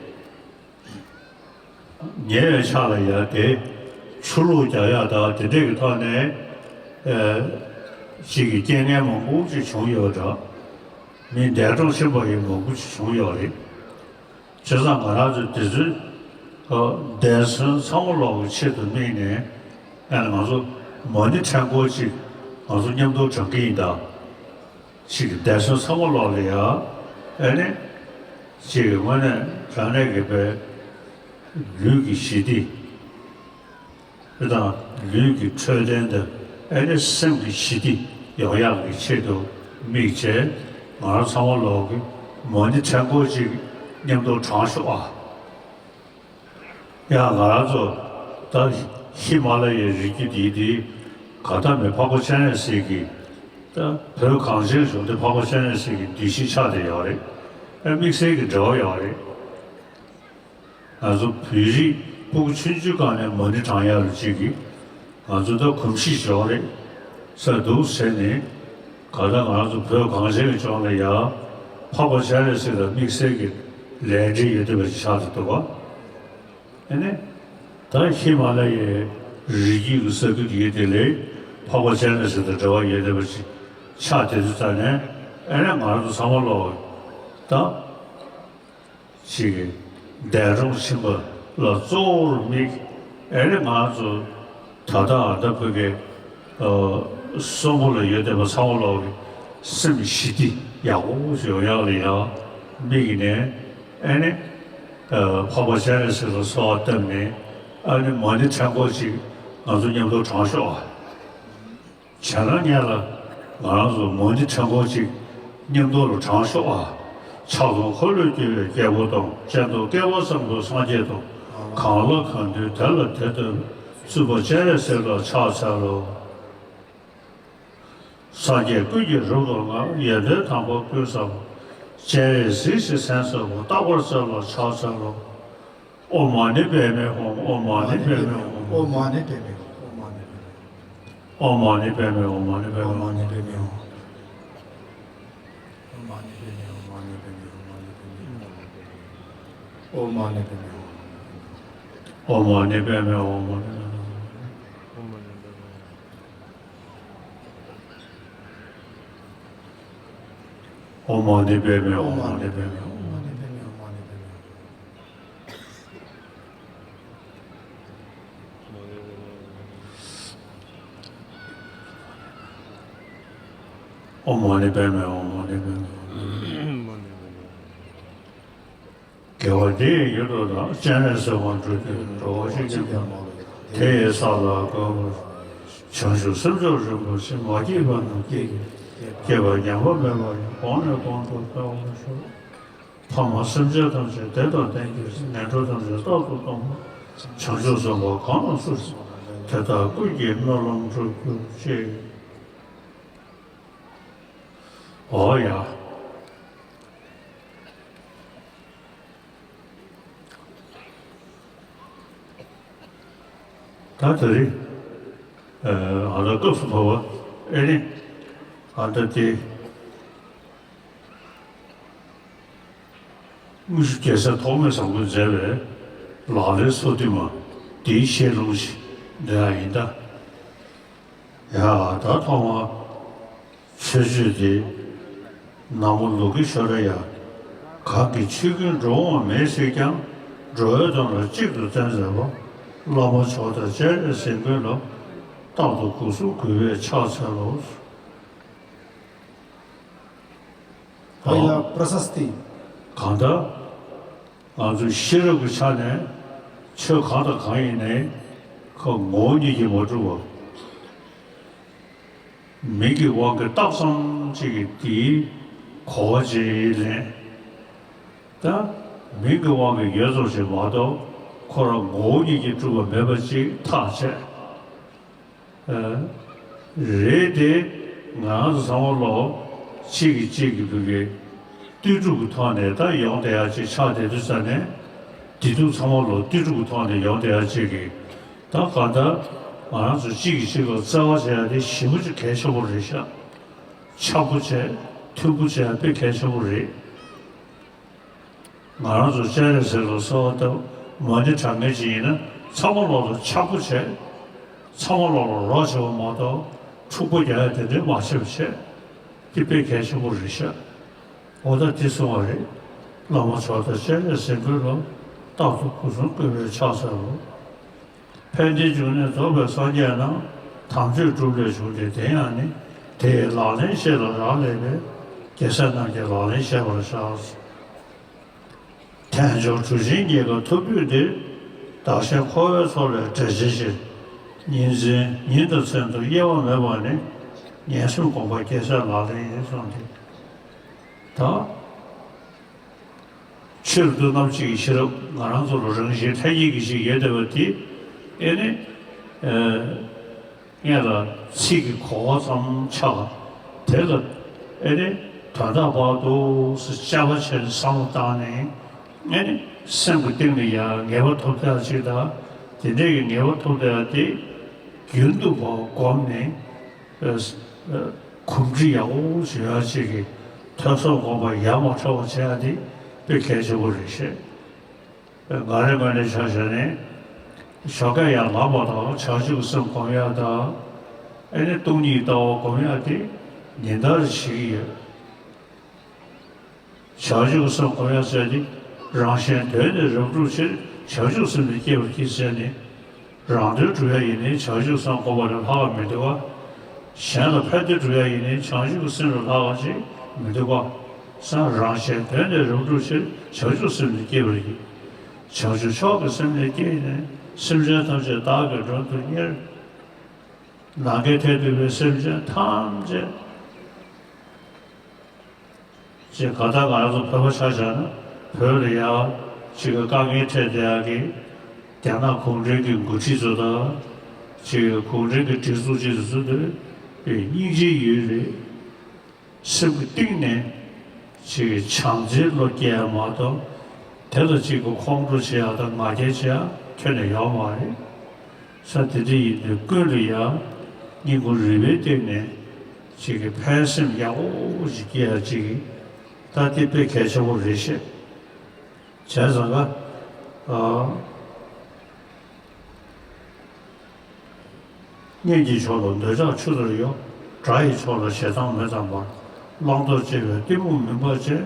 ཉེ་བའི་ཆར་ལ་ཡ་དེ་ཆུ་ལོག་རྒྱག་ཡག་དང་དེ་འདྲས་ཀྱི་ཐོག་ནས་ཨེ་གཅིག་གི་རྐྱེན་ངན་མང་པོ་ཅིག་བྱུང་ཡོད་འདྲ། མི་འདས་གྲོངས་ཕྱིན་པ་ཡང་མང་པོ་ཅིག་བྱུང་ཡོད་རེད། བྱས་ཙང་ང་རང་ཚོས་དེ་ཚོའི་ཨ་འདས་གསོན་ཚང་མ་ལོག་གི་ཆེད་དུ་དམིགས་ནས་ཨ་ནི་ང་ཚོ་མ་ཎི་ཕྲེང་སྐོར་ཅིག་ང་ཚོ་མཉམ་དུ་བགྲང་གི་ཡིན་ད། ཅིག་འདས་གསོན་ཚང་མ་ལོག་ལ་ཡ་ཨ་ནི་ཅིག་དངོས་གནས་དྲང་གནས་ཀྱི་པའི་ལུས་ཀྱི་ཞི་བདེ། དེ་དང་ལུས་ཀྱི་འཕྲོད་བསྟེན་དང་ཨེ་ནི་སེམས་ཀྱི་ཞི་བདེ་ཡོང་ཡག་གི་ཆེད་དུ་དམིགས་བྱས་ང་རང་ཚང་མ་ལོག་གི་མ་ཎི་ཕྲེང་སྐོར་ཅིག་མཉམ་དུ་བགྲང་ཤོག་ཨ། ཡང་ང་རང་ཚོ་ད་ཧི་མ་ལ་ཡའི་རི་རྒྱུད་འདི་འདི་ག་ད་མི་འཕགས་པ་སྤྱན་རས་གཟིགས་ཀྱི་ད་བོད་གངས་ཅན་ལྗོངས་འདི་འཕགས་པ་སྤྱན་རས་གཟིགས་ཀྱི་གདུལ་ཞིང་ཆགས་བསྡད་ཡོད་རེད། ཨེ་དམིགས་བསལ་གྱི་འབྲེལ་བ་ཡོད་རེད། ང་ཚོ་བོད་རིགས་སྤུ་གུ་ཆུང་ཆུང་སྒང་ནས་མ་ཎི་བགྲང་ཡག་ལ་གཅིག་གིས་ང་ཚོ་ད་གོམས་གཤིས་ཤིག་ཡོད་རེད་ཟེར་འདུག་ཟེར་ནས་ག་ད་ང་ཚོ་བོད་གངས་ཅན་གྱི་ལྗོངས་ལ་ཡ་འཕགས་པ་སྤྱན་རས་གཟིགས་ལ་དམིགས་བསལ་གྱི་ལས་འབྲེལ་ཡོད་བསྡད་པ་ཞིག་ཆགས་བསྡད་འདུག་ག་ཨ་ནི་ད་ཧི་མ་ལ་ཡའི་རི་རྒྱུད་ཀྱི་ས་ཁུལ་དེ་ཡོད་དེ་ལས་འཕགས་པ་སྤྱན་རས་གཟིགས་དང་འབྲེལ་བ་ཡོད་བསྡད་པ་ཞིག་ཆགས་བསྡད་དུས་ཙ་ནས་ཨ་ནི་ང་ཚོ་ཚང་མ་ལོག་ད། ཅིག་གིས་འདས་གྲོངས་ཕྱིན་པ་ལ་གཙོ་བོར་དམིགས། ཨེ་རེད་ང་ཚོ་ད་ལྟ་ཨ་ད་བོད་ཀྱི་ཨ་གསོན་པོ་ལ་ཡོད་བསྡད་པ་ཚང་མ་ལོག་གི་ སེམས་ཞི་བདེ་ཡག་པོ་ཞིག་ཡོང་ཡག་ལ་ཡང་དམིགས་ནས། ཨ་ནི་ཨ་འཕགས་པ་སྤྱན་རས་གཟིགས་ལ་གསོལ་བ་བཏབ་ནས། ཨ་ནི་མ་ཎི་ཕྲེང་སྐོར་ཅིག་ང་ཚོ་མཉམ་དུ་བགྲང་ཤོག་ཨ། བྱས་ན་སྔོན་ལ་ང་རང་ཚོ་མ་ཎི་ཕྲེང་སྐོར་ཅིག་མཉམ་དུ་ལ་བགྲང་ཤོག་ཨ། ཕྱག་སྟོང་འཁོར་ལོས་སྒྱུར་བའི་རྒྱལ་པོ་དང་། སྤྱན་སྟོང་བསྐལ་པ་བཟང་པོའི་སངས་རྒྱས་དང་། གང་ལ་གང་འདུལ་དེ་ལ་དེ་འདུལ། བཙུན་པ་སྤྱན་རས་གཟིགས་ལ་ཕྱག་འཚལ་ལོ། སངས་རྒྱས་ཀུན་གྱི་རབ་ཏུ་བསྔགས། ཡོན་ཏན་དམ་པ་ཀུན་བསགས་པ། སྤྱན་རས་གཟིགས་ཞེས་མཚན་གསོལ་བ། རྟག་པར་བརྩེ་བ་ལ་ཕྱག་འཚལ་ལོ། ཨོཾ་མ་ཎི་པདྨེ་ཧཱུྃ། ཨོཾ་མ་ཎི་པདྨེ་ཧཱུྃ། ཨོཾ་མ་ཎི་པདྨེ་ཧཱུྃ། ཨོཾ་མ་ཎི་པདྨེ་ཧཱུྃ། ཨོཾ་མ་ཎི་པདྨེ་ཧཱུྃ། ཨོཾ་མ་ཎི་པདྨེ་ཧཱུྃ། ཨོཾ་མ་ཎི་པདྨེ་ཧཱུྃ། ཨོཾ་མ་ཎི་པདྨེ་ཧཱུྃ། ཨོཾ་མ་ཎི་པདྨེ་ཧཱུྃ། ཨོཾ་མ་ཎི་པདྨེ་ཧཱུྃ། ཨོཾ་མ་ཎི་པདྨེ་ཧཱུྃ། ཨོཾ་མ་ཎི་པདྨེ་ཧཱུྃ། ཨོཾ་མ་ཎི་པདྨེ་ཧཱུྃ། ཨོཾ་མ་ཎི་པདྨེ་ཧཱུྃ། ཨོཾ་མ་ཎི་པདྨེ་ཧཱུྃ། ཨོཾ་མ་ཎི་པདྨེ་ཧཱུྃ། དགེ་བ་འདི་ཡིས་ཡུན་དུ་བདག། སྤྱན་རས་གཟིགས་དབང་འགྲུབ་ཀྱིས། འགྲོ་བ་གཅིག་ཀྱང་མ་ལུས་པ། དེ་ཡི་ས་ལ་འགོད་པར་ཤོག། བྱང་ཆུབ་སེམས་མཆོག་རིན་པོ་ཆེ། མ་སྐྱེས་པ་རྣམས་སྐྱེ་གྱུར་ཅིག། སྐྱེས་པ་ཉམས་པ་མེད་པ་ཡང་། གོང་ནས་གོང་དུ་འཕེལ་བར་ཤོག། ཕ་མ་སེམས་ཅན་ཐམས་ཅད་བདེ་དང་ལྡན་གྱུར་ཅིག། ངན་འགྲོ་ཐམས་ཅད་རྟག་ཏུ་སྟོངས་པར། བྱང་ཆུབ་སེམས་དཔའ་གང་ལ་སུ་ཞིག་དེ་དག་ཀུན་གྱི་སྨོན་ལམ་འགྲུབ་གྱུར་ཅིག། འོ་ཡ། ད་དེ་རིང་ཨ་ད་སྐབས་སུ་བབ་པ་ཨེ་ནི་ཨ་ད་དེ། དངུལ་ཆུ་རྒྱལ་སྲས་ཐོགས་མེད་བཟང་པོས་མཛད་པའི་ལག་ལེན་སོ་བདུན་མ་འདིའི་བཤད་ལུང་ཞིག་འདོན་ཡ་ཡིན་ད། ཡ་ད་ཐོག་མར་མཆོད་བརྗོད་འདི། ན་མོ་ལོ་ཀེ་ཤྭ་ར་ཡ། གང་གིས་ཆོས་ཀུན་འགྲོ་འོང་མེད་སྲིད་ཀྱང་། འགྲོ་བའི་དོན་ལ་གཅིག་ཏུ་བརྩོན་མཛད་པ། བླ་མ་མཆོག་དང་སྤྱན་རས་གཟིགས་མགོན་ལ། རྟག་ཏུ་སྒོ་གསུམ་གུས་པས་ཕྱག་འཚལ་ལོ། ཨ་ཡ་པྲ་ཤ་སྟི། གང་ལྟར་ང་ཚོའི་ཤེས་རབ་ཀྱི་ཆ་ནས་ཆོས་གང་དང་གང་ཡིན་ནའི་ཁོ་ངོ་བོ་ཉིད་ཀྱིས་མ་གྲུབ་པ། མིང་གི་དབང་གིས་བཏགས་ཙམ་ཅིག་གིས་དེའི་གོ་བ་ཅིག་ལེན། ད་མིང་གི་དབང་གིས་ཡོད་ཙམ་ཞིག་མ་གཏོགས་ཁོ་རང་ངོ་བོ་ཉིད་ཀྱིས་གྲུབ་པ་མེད་པ་ཅིག་ཐག་བཅད། ཨ། རེད་དེ། ང་རང་ཚོ་ཚང་མ་ལོ་གཅིག་གིས་གཅིག་གི་བུ་གའི་ལྟོས་གྲུབ་ཀྱི་ཐོག་ནས་ད་ཡོང་བསྡད་ཡག་ཅིག་ཆགས་བསྡད་དུས་ཙ་ནས། བདེ་སྡུག་ཚང་མ་ལོ་ལྟོས་གྲུབ་ཀྱི་ཐོག་ནས་ཡོང་བསྡད་ཡག་ཅིག་གིས། ད་གང་ལྟར་ང་རང་ཚོ་གཅིག་གིས་གཅིག་ལ་བརྩེ་བ་བྱེད་ཡག་དེ་ཞེ་པོ་ཅིག་གལ་ཆེན་པོ་རེད་ཤག། ཆགས་པོ་བྱས། མཐུན་པོ་བྱེད་ཡག་དཔེ་གལ་ཆེན་པོ་རེད། ང་རང་ཚོ་སྤྱན་རས་གཟིགས་ལ་གསོལ་བ་བཏབ། མ་ཎི་བགྲང་མཁན་ཅིག་ཡིན་ན་ཚང་མ་ལོག་ལ་ཆགས་པོ་བྱས། ཚང་མ་ལོག་ལ་རོགས་བྱེད་པ་མ་གཏོགས་འཁྲུག་པོ་རྒྱག་ཡ་དེ་འདྲའི་མ་བྱེད་པ་བྱས། འདི་དཔེ་གལ་ཆེན་པོ་རེད་ཤག། འོ་ད་འདི་གསུངས་པ་རེད། བླ་མ་མཆོག་དང་སྤྱན་རས་གཟིགས་མགོན་ལ། རྟག་ཏུ་སྒོ་གསུམ་གུས་པས་ཕྱག་འཚལ་ལོ། ཕན་བདེའི་འབྱུང་གནས་རྫོགས་པའི་སངས་རྒྱས་རྣམས། དམ་ཆོས་སྒྲུབ་ལས་བྱུང་སྟེ་དེ་ཡང་ནི། དེ་ཡི་ལག་ལེན་ཤེས་ལ་རག་ལས་པས། རྒྱལ་སྲས་རྣམས་ཀྱི་ལག་ལེན་ཤེས་པར་བྱ། དལ་འབྱོར་གྲུ་ཆེན་རྙེད་དཀའ་ཐོབ་དུས་འདིར། བདག་གཞན་འཁོར་བའི་མཚོ་ལས་བསྒྲལ་བྱའི་ཕྱིར། ཉིན་མཚན་ཉིན་དང་མཚན་དུ་དབྱེ་བ་མེད་པར་ནི། ངན་སེམས་སྒོམ་པ་རྒྱལ་སྲས་ལག་ལེན་ཡིན་གསུངས་ཏེ། ད། ཆོས་ལ་ཏུ་རྣམ་གཅིག་གི་ཤེས་རབ་ང་རང་ཚོ་ལ་རང་བཞིན་ལྷན་སྐྱེས་ཀྱི་ཞིག་ཡོད་བསྡད་པ་དེ། ཨེ་ནི། ཨ། སྔོན་ལ་ཚིག་གི་གོ་བ་ཙམ་ཆགས། དེ་ལ་ཨེ་ནི་དོན་དག་བར་དུ་དཔྱད་པ་བྱས་ནས་བསམ་བློ་བཏང་ནས། ཨེ་ནི་སེམས་ཀྱི་གཏིང་ནས་ཡང་ངེས་པ་ཐོབ་བསྡད་ཡག་ཅིག་དང་། དེ་འདྲའི་གི་ངེས་པ་ཐོབ་བསྡད་ཡག་དེ་རྒྱུན་དུ་བསྒོམས་ནས། ཨ། གོམས་འདྲིས་ཡག་པོ་བྱེད་ཡག་ཅིག་གི་ཐོས་བསམ་སྒོམ་པ་ཡར་མར་འཕྲོ་བརླག་བྱེད་ཡག་དེ་དཔེ་གལ་ཆེན་པོ་རེད་ཤག། ང་རའི་ངོས་ནས་ཆ་བཞག་ནས། ཞོགས་ཀས་ཡར་ལངས་པ་དང་བྱང་ཆུབ་སེམས་སྒོམ་ཡག་དང་། ཨེ་ནི་སྟོང་ཉིད་ལྟ་བ་སྒོམ་ཡག་དེ་ཉིན་ལྟར་བྱེད་ཀྱི་ཡོད། བྱང་ཆུབ་སེམས་སྒོམ་ཡག་ཟེར་དེ། རང་གཞན་དོན་ནི་རབ་བསྒྲུབ་ཕྱིར། བྱང་ཆུབ་སེམས་ནི་བསྐྱེད་པར་བགྱི་ཟེར་ནས། རང་དོན་སྒྲུབ་ཡག་ཡིན་ནའི་བྱང་ཆུབ་སེམས་སྒོམ་པ་ལས་ལྷག་པ་མི་འདུག་ག། གཞན་ལ་ཕན་བདེ་སྒྲུབ་ཡ་ཡིན་ནའི་བྱང་ཆུབ་ཀྱི་སེམས་ལས་ལྷག་པ་ཅིག་མི་འདུག་ག་སང་རང་གཞན་དོན་ནི་རབ་བསྒྲུབ་ཕྱིར། བྱང་ཆུབ་སེམས་ནི་བསྐྱེད་པར་བགྱི། བྱང་ཆུབ་མཆོག་གི་སེམས་ནི་བསྐྱེད་ནས། སེམས་ཅན་ཐམས་ཅད་བདག་གིས་མགྲོན་དུ་གཉེར། ནམ་མཁའི་མཐས་གཏུགས་པའི་སེམས་ཅན་ཐམས་ཅད། ཅེས་གང་ལྟར་ང་རང་ཚོ་བོད་པ་ཆ་བཞག་ན་བོད་ལ་ཡ་ཅིག་གི་དཀའ་ངལ་འཕྲད་བསྡད་ཡག་གི་རྒྱ་ནག་གུང་ཁྲན་གྱི་འགོ་ཁྲིད་ཚོ་དང་། ཅིག་གི་གུང་ཁྲན་གྱི་སྒྲིག་འཛུགས་ཅིག་དེ་ཚོ་དེ་སྙིང་རྗེའི་ཡུལ་རེད། སེམས་ཀྱི་གཏིང་ནས་ཅིག་གི་བྱམས་བརྩེའི་བློ་སྐྱེ་ཡ་མ་གཏོགས། དེ་ལ་ཅིག་གི་ཁོང་ཁྲོ་བྱེད་ཡ་དང་ང་རྒྱལ་བྱེད་ཡ་ཁྱོན་ནས་ཡོད་མ་རེད། ས་དེ་འདྲ་ཡིན་དུས་ཀུན་ལ་ཡ་སྙིང་ཁུང་རུས་པའི་གཏིང་ནས་ཅིག་གི་ཕན་སེམས་ཡག་པོ་ཞིག་སྐྱེ་ཡ་ཅིག་གི་ད་དེ་དཔེ་གལ་ཆེན་པོ་རེད་ཤག་བྱས་ཙང་ཀ་ཨ། གཉེན་གྱི་མཆོག་ལ་འདོད་ཆགས་ཆུ་ལྟར་གཡོ། དགྲ་ཡི་ཕྱོགས་ལ་ཞེ་སྡང་མེ་ལྟར་འབར། བླང་དོར་གཅེས་པའི་གཏི་མུག་མུན་པ་ཅན།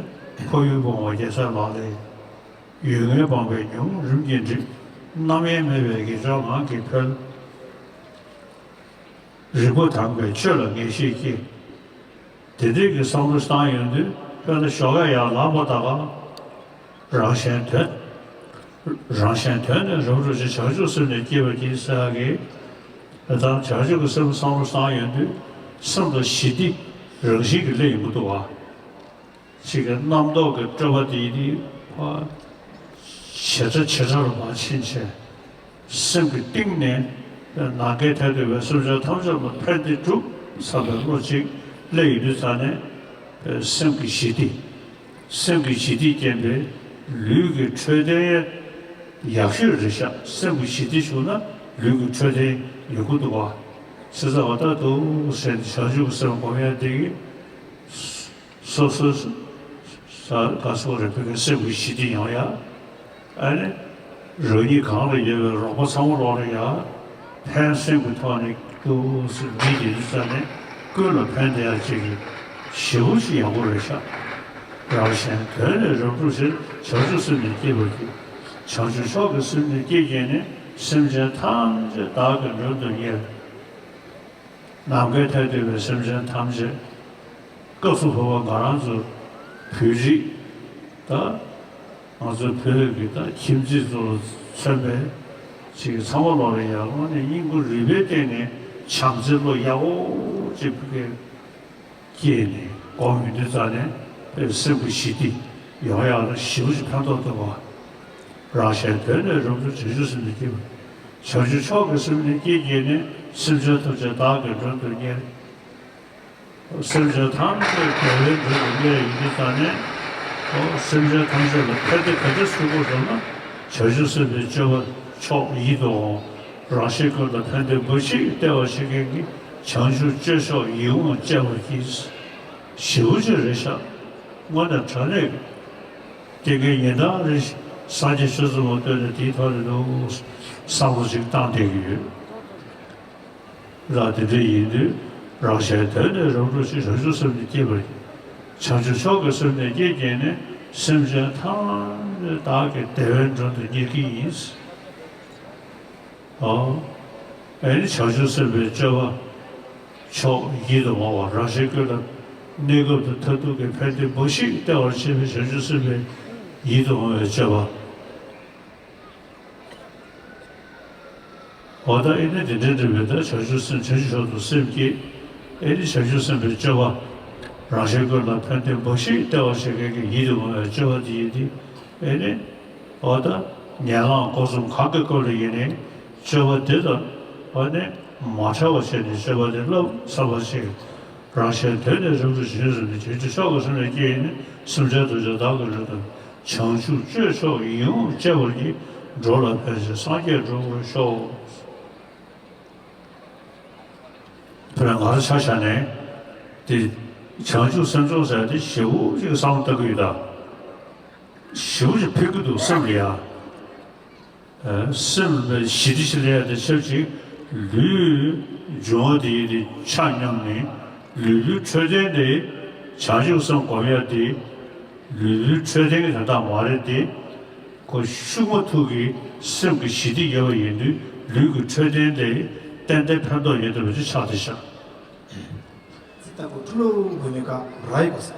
ཁོར་ཡུག་སྤོང་བ་རྒྱལ་སྲས་ལག་ལེན་ཡིན། ཡུལ་ངན་སྤངས་པའི་ཉོན་མོངས་རིམ་གྱིས་འགྲིབ། རྣམ་གཡེང་མེད་པའི་དགེ་སྦྱོར་ངང་གིས་འཕེལ། རིག་པ་དྭངས་པའི་ཆོས་ལ་ངེས་ཤེས་སྐྱེ། དེ་འདྲའི་གི་བསམ་བློ་བཏང་ཡོང་དུས་དཔེར་ན་ཞོགས་ཀས་ཡར་ལངས་པ་ད་ག་རང་གཞན་དོན། རང་གཞན་དོན་ནི་རབ་བསྒྲུབ་ཕྱིར། བྱང་ཆུབ་སེམས་ནི་བསྐྱེད་པར་བགྱི་ཟེར་ཡག་གི། དེ་ལྟར་བྱང་ཆུབ་ཀྱི་སེམས་བསམ་བློ་བཏང་ཡོང་དུས་སེམས་ལ་ཞི་བདེ་རང་བཞིན་གྱིས་སླེབས་ཡོང་གི་འདུག་བ། ཅིག་གི་རྣམ་རྟོག་གི་སྤྲོས་པ་དེ་ཡིན་དུས་ཕར་ཇེ་ཕྲ་ཇེ་ཕྲ་རུ་མར་ཕྱིན་བྱས། སེམས་ཀྱི་གཏིང་ནས་ནམ་མཁའི་མཐས་གཏུགས་པའི་སེམས་ཅན་ཐམས་ཅད་ལ་ཕན་བདེ་སྒྲུབ་བསམ་པའི་བློ་གཅིག་སླེབས་ཡོང་དུས་ཙ་ནས་སེམས་ཀྱི་ཞི་བདེ། སེམས་ཀྱི་ཞི་བདེའི་རྐྱེན་པས་ལུས་ཀྱི་འཕྲོད་བསྟེན་ཡག་ཤོས་རེད་ཤག་སེམས་ཀྱི་ཞི་བདེ་བྱུང་ན་ལུས་ཀྱི་འཕྲོད་བསྟེན་ཡོང་གི་འདུག་བ། ཟེར་ཙང་བ་ལྟར་དུ་ཟེར་ནས་བྱང་ཆུབ་ཀྱི་སེམས་སྒོམ་ཡག་དེ་གིས། སོ་སོའི་ས་ག་སོགས་རེ་ཕན་གྱི་སེམས་ཀྱི་ཞི་བདེ་ཡོང་ཡ། ཨ་ནི། རང་ཉིད་གང་ལ་ཡོད་པའི་རོགས་པ་ཚང་མ་ལོག་ལ་ཡ། ཕན་སེམས་ཀྱི་ཐོག་ནས་ཀྱུ་སུ་མི་དེ་ཚོ་ས་ནས་ཀུན་ལ་ཕན་བདེ་ཡ་ཅིག་གི་ཞེ་པོ་ཞིག་ཡག་པོ་རེད་ཤག་རང་གཞན་དོན་ནི་རབ་བསྒྲུབ་ཕྱིར། བྱང་ཆུབ་སེམས་ནི་བསྐྱེད་པར་བགྱི། བྱང་ཆུབ་མཆོག་གི་སེམས་ནི་བསྐྱེད་བགྱིས་ནས། སེམས་ཅན་ཐམས་ཅད་བདག་གིས་མགྲོན་དུ་གཉེར། ནམ་མཁའི་མཐས་གཏུགས་པའི་སེམས་ཅན་ཐམས་ཅད། སྐབས་སུ་བབ་པ་ང་རང་ཚོ་བོད་རིགས་དང་། ང་ཚོ་བོད་ཀྱི་དང་ཁྱིམ་མཚེས་ཚོ་ལ་མཚོན་པའི་ཅིག་ཚང་མ་ལོག་ལ་ཡར་ལངས་ནས་སྙིང་ཁུང་རུས་པའི་གཏིང་ནས་བྱམས་བརྩེའི་བློ་ཡག་པོ་ཅིག་ཕུལ་མཁན་སྐྱེས་ནས་སྒོམ་ཡོང་དུས་ཙ་ནས་དཔེ་སེམས་ཀྱི་ཞི་བདེ་ཡོང་ཡག་ལ་ཞེ་པོ་ཅིག་ཕན་ཐོགས་འདུག་བ། རང་གཞན་དོན་ནི་རབ་བསྒྲུབ་ཕྱིར། བྱང་ཆུབ་སེམས་ནི་བསྐྱེད་པར། བྱང་ཆུབ་མཆོག་གི་སེམས་ནི་བསྐྱེད་བགྱིས་ནས། སེམས་ཅན་ཐམས་ཅད་བདག་གིས་མགྲོན་དུ་གཉེར། སེམས་ཅན་ཐམས་ཅད་བདེ་བའི་མགྲོན་དུ་གཉེར་ཡོང་དུས་ཙ་ནས། ཨོ་སེམས་ཅན་ཐམས་ཅད་ལ་ཕན་བདེ་ག་འདྲ་སུ་དགོས་བྱུང་ན། བྱང་ཆུབ་སེམས་དཔའི་སྤྱོད་པ་མཆོག་ཡིད་དུ་འོང་། རང་གཞན་ཀུན་ལ་ཕན་བདེ་འབའ་ཞིག་སྟེར་བར་བྱེད་མཁན་གྱི་བྱང་ཆུབ་སྤྱོད་མཆོག་ཡིད་འོང་སྤྱད་པར་བགྱི། ཞེ་པོ་ཅིག་རེད་ཤག་དངོས་གནས་དྲང་གནས་ཀྱི་སྐྱེ་རྒ་ན་འཆི་རེད། སངས་རྒྱས་ཆོས་ཚོགས་མ་ཐོས་ནས་དེའི་ཐོག་ནས་འདུག་བསམ་བློ་ཅིག་བཏང་བསྡད་ཀྱི་ཡོད། ལ་དེ་འདྲ་ཡིན་དུས་རང་གཞན་དོན་ནི་རབ་བསྒྲུབ་ཕྱིར། བྱང་ཆུབ་སེམས་ནི་བསྐྱེད་པར་བགྱི། བྱང་ཆུབ་མཆོག་གི་སེམས་ནི་བསྐྱེད་བགྱིས་ནས། སེམས་ཅན་ཐམས་ཅད་བདག་གིས་བདེ་བའི་མགྲོན་དུ་གཉེར་གྱི་ཡིན། ཨོ། ཨེ་ནི་བྱང་ཆུབ་སེམས་དཔའི་སྤྱོད་པ་མཆོག་ཡིད་དུ་འོང་བ། རང་གཞན་ཀུན་ལ་གནས་སྐབས་དང་མཐར་ཐུག་གི་ཕན་བདེ་འབའ་ཞིག་སྟེར་བར་བྱེད་པའི་བྱང་ཆུབ་སེམས་དཔའི་ཡིད་དུ་འོང་བའི་སྤྱོད་པ། འོ་ད་ཨེ་ནི་དེ་འདྲའི་འདྲ་བའི་ད་བྱང་ཆུབ་སེམས། བྱང་ཆུབ་མཆོག་ཏུ་སེམས་བསྐྱེད། ཨེ་ནི་བྱང་ཆུབ་སེམས་དཔའི་སྤྱོད་པ། རང་གཞན་ཀུན་ལ་ཕན་བདེ་འབའ་ཞིག་སྟེར་བར་བྱེད་མཁན་གྱི་ཡིད་དུ་འོང་བའི་སྤྱོད་པ་དེ་ཡིན་ཏེ། ཨེ་ནི། འོ་ད། ཉན་ལམ་སྒོ་གསུམ་གང་གི་སྐབས་ལ་ཡིན་ནའི་སྤྱོད་པ་དེ་དང་། འོ་ནི། མ་བྲལ་བར་བྱས་ནས་སྤྱོད་པ་དེ་བསླབ་ཚར་བ་ཞིག་རང་གཞན་དོན་ནི་རབ་བསྒྲུབ་ཕྱིར་ཟེར་ནས། བྱང་ཆུབ་མཆོག་གི་སེམས་ལ་བསྐྱེད་ནས། སེམས་ཅན་ཐམས་ཅད་བདག་གིས་མགྲོན་དུ། བྱང་ཆུབ་སྤྱོད་མཆོག་ཡིད་འོང་སྤྱད་པར་བགྱི། འགྲོ་ལ་ཕན་ཕྱིར་སངས་རྒྱས་འགྲུབ་པར་ཤོག་དཔེར་ན་ང་རང་ཆ་བཞག་ནས་དེ་བྱང་ཆུབ་སེམས་མཆོག་ཟེར་དེ་ཞེ་པོ་ཅིག་བསམ་བློ་བཏང་གི་ཡོད་ད། ཞེ་པོ་ཅིག་ཕན་གྱི་འདུག་སེམས་ལ་ཡ། ཨ། སེམས་ལ་ཞི་བདེ་ཞིག་སླེབས་ཡ་དེ་ཆབས་ཅིག་ལུས་འབྱུང་བ་དེ་ཡི་དེ་ཆ་མཉམ་ནས་ལུས་ལུས་འཕྲོད་བསྟེན་དེ་བྱང་ཆུབ་སེམས་སྒོམ་ཡ་དེ། ལུས་ལུས་འཕྲོད་བསྟེན་གྱི་དོན་དག་མ་རེད་དེ། ཁོ་ཤུགས་མ་ཐུག་གི་སེམས་ཀྱི་ཞི་བདེ་ཡོད་པ་ཡིན་དུས་ལུས་ཀྱི་འཕྲོད་བསྟེན་དེ་ཏན་ཏན་ཕན་ཐོགས་ཡོད་བསྡད་པ་ཅིག་ཆགས་བསྡད་ཤག་ཁུ་ཁྲུ་ལོ་གུ་ནི་ཀ་ར་ཡི་ག་ས།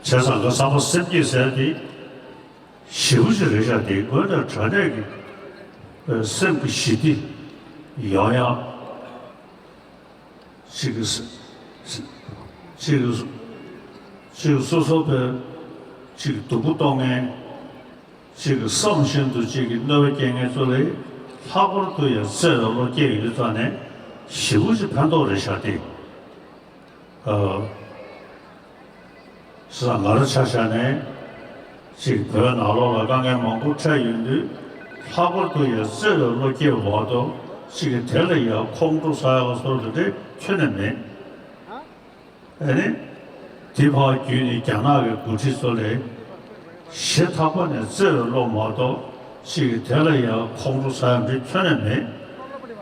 བྱས་ཙང་ག་བསམ་པ་སེམས་བསྐྱེད་ཟེར་དེ་ཞེ་པོ་ཅིག་རེད་ཤག་དེ་དངོས་གནས་དྲང་གནས་ཀྱི་སེམས་ཀྱི་ཞི་བདེ་ཡོང་ཡག་ཅིག་གི་ཅིག་གི་ཅིག་སོ་སོ་པའི་ཅིག་སྡུག་པོ་གཏོང་མཁན། གཅིག་གི་བསམ་བཞིན་དུ་གཅིག་གི་གནོད་པ་སྐྱེལ་མཁན་ཚོ་ལས་ལྷག་པར་དུ་ཡང་བརྩེ་བའི་བློ་སྐྱེས་ཡོད་དུས་ཙང་ནས་ཞེ་པོ་ཅིག་ཕན་ཐོགས་རེད་ཤག་སྟེ། ཨ། ས་ང་རང་ཆ་བཞག་ནས་གཅིག་བོད་ནང་ལོགས་ལ་དཀའ་ངལ་མང་པོ་འཕྲད་ཡོང་དུས་ལྷག་པར་དུ་ཡང་བརྩེ་བའི་བློ་སྐྱེས་པ་མ་གཏོགས་གཅིག་གི་དེ་ལ་ཡང་ཁོང་ཁྲོ་ཟ་ཡག་སོགས་དེ་འདྲ་ཁྱོན་ནས་མེད། ཨ་ནི། དེ་ཕར་བརྒྱུད་ནས་རྒྱ་ནག་གི་འགོ་ཁྲིད་ཚོ་ལས་ཞེ་ཐག་པ་ནས་བརྩེ་བའི་བློ་མ་གཏོགས་གཅིག་གིས་དེ་ལ་ཡང་ཁོང་ཁྲོ་ཟ་ཡ་འདྲ་ཁྱོན་ནས་མེད།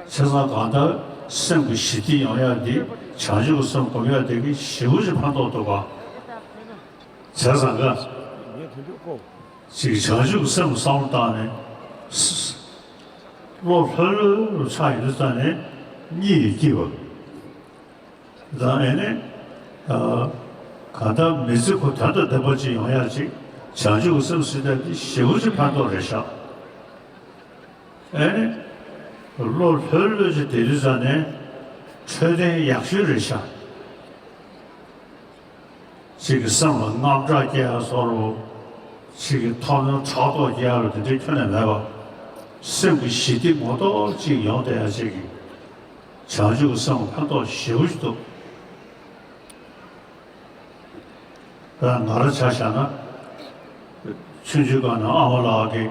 བྱས་ཙང་གང་ལྟར་སེམས་ཀྱི་ཞི་བདེ་ཡོང་ཡ་འདི་བྱང་ཆུབ་ཀྱི་སེམས་སྒོམ་ཡ་དེ་གིས་ཞེ་པོ་ཅིག་ཕན་ཐོགས་འདུག་ག། བྱས་ཙང་ག་ཅིག་བྱང་ཆུབ་ཀྱི་སེམས་བསམ་བློ་བཏང་ནས་བློ་ལྷོད་ལྷོད་རུ་ཆགས་ཡོང་དུས་ཙང་ནས་གཉིད་ཡང་སྐྱིད་པ། ད་ཨེ་ནས། གང་ལྟར་མི་ཚེ་ཁོ་དོན་དང་ལྡན་པ་ཅིག་ཡོང་ཡག་ཅིག་བྱང་ཆུབ་ཀྱི་སེམས་ཟེར་ཡ་དེ་ཞེ་པོ་ཅིག་ཕན་ཐོགས་རེད་ཤག་ཨེ་ནས། བློ་ལྷོད་ལྷོད་ཅིག་བསྡད་དུས་ཙང་ནས་འཕྲོད་བསྟེན་ཡག་ཤོས་རེད་ཤག་གཅིག་གི་སེམས་ལ་དངངས་སྐྲག་སྐྱེ་ཡ་སོགས་རུ། གཅིག་གི་ཐོག་མའི་ཕྲག་དོག་སྐྱེ་ཡ་རུ་དེ་འདྲའི་ཁྱོན་ནས་མེད་པ། སེམས་ཀྱི་ཞི་བདེ་ངོ་ཐོག་ཅིག་ཡོང་བསྡད་ཡ་ཅིག་གི་བྱང་ཆུབ་ཀྱི་སེམས་ལ་ཕན་ཐོགས་ཞེ་པོ་ཞིག་འདུག་ང་རང་ཆ་བཞག་ན། ཆུང་ཆུང་སྒང་ནས་ཨ་མ་ལགས་ཀྱི་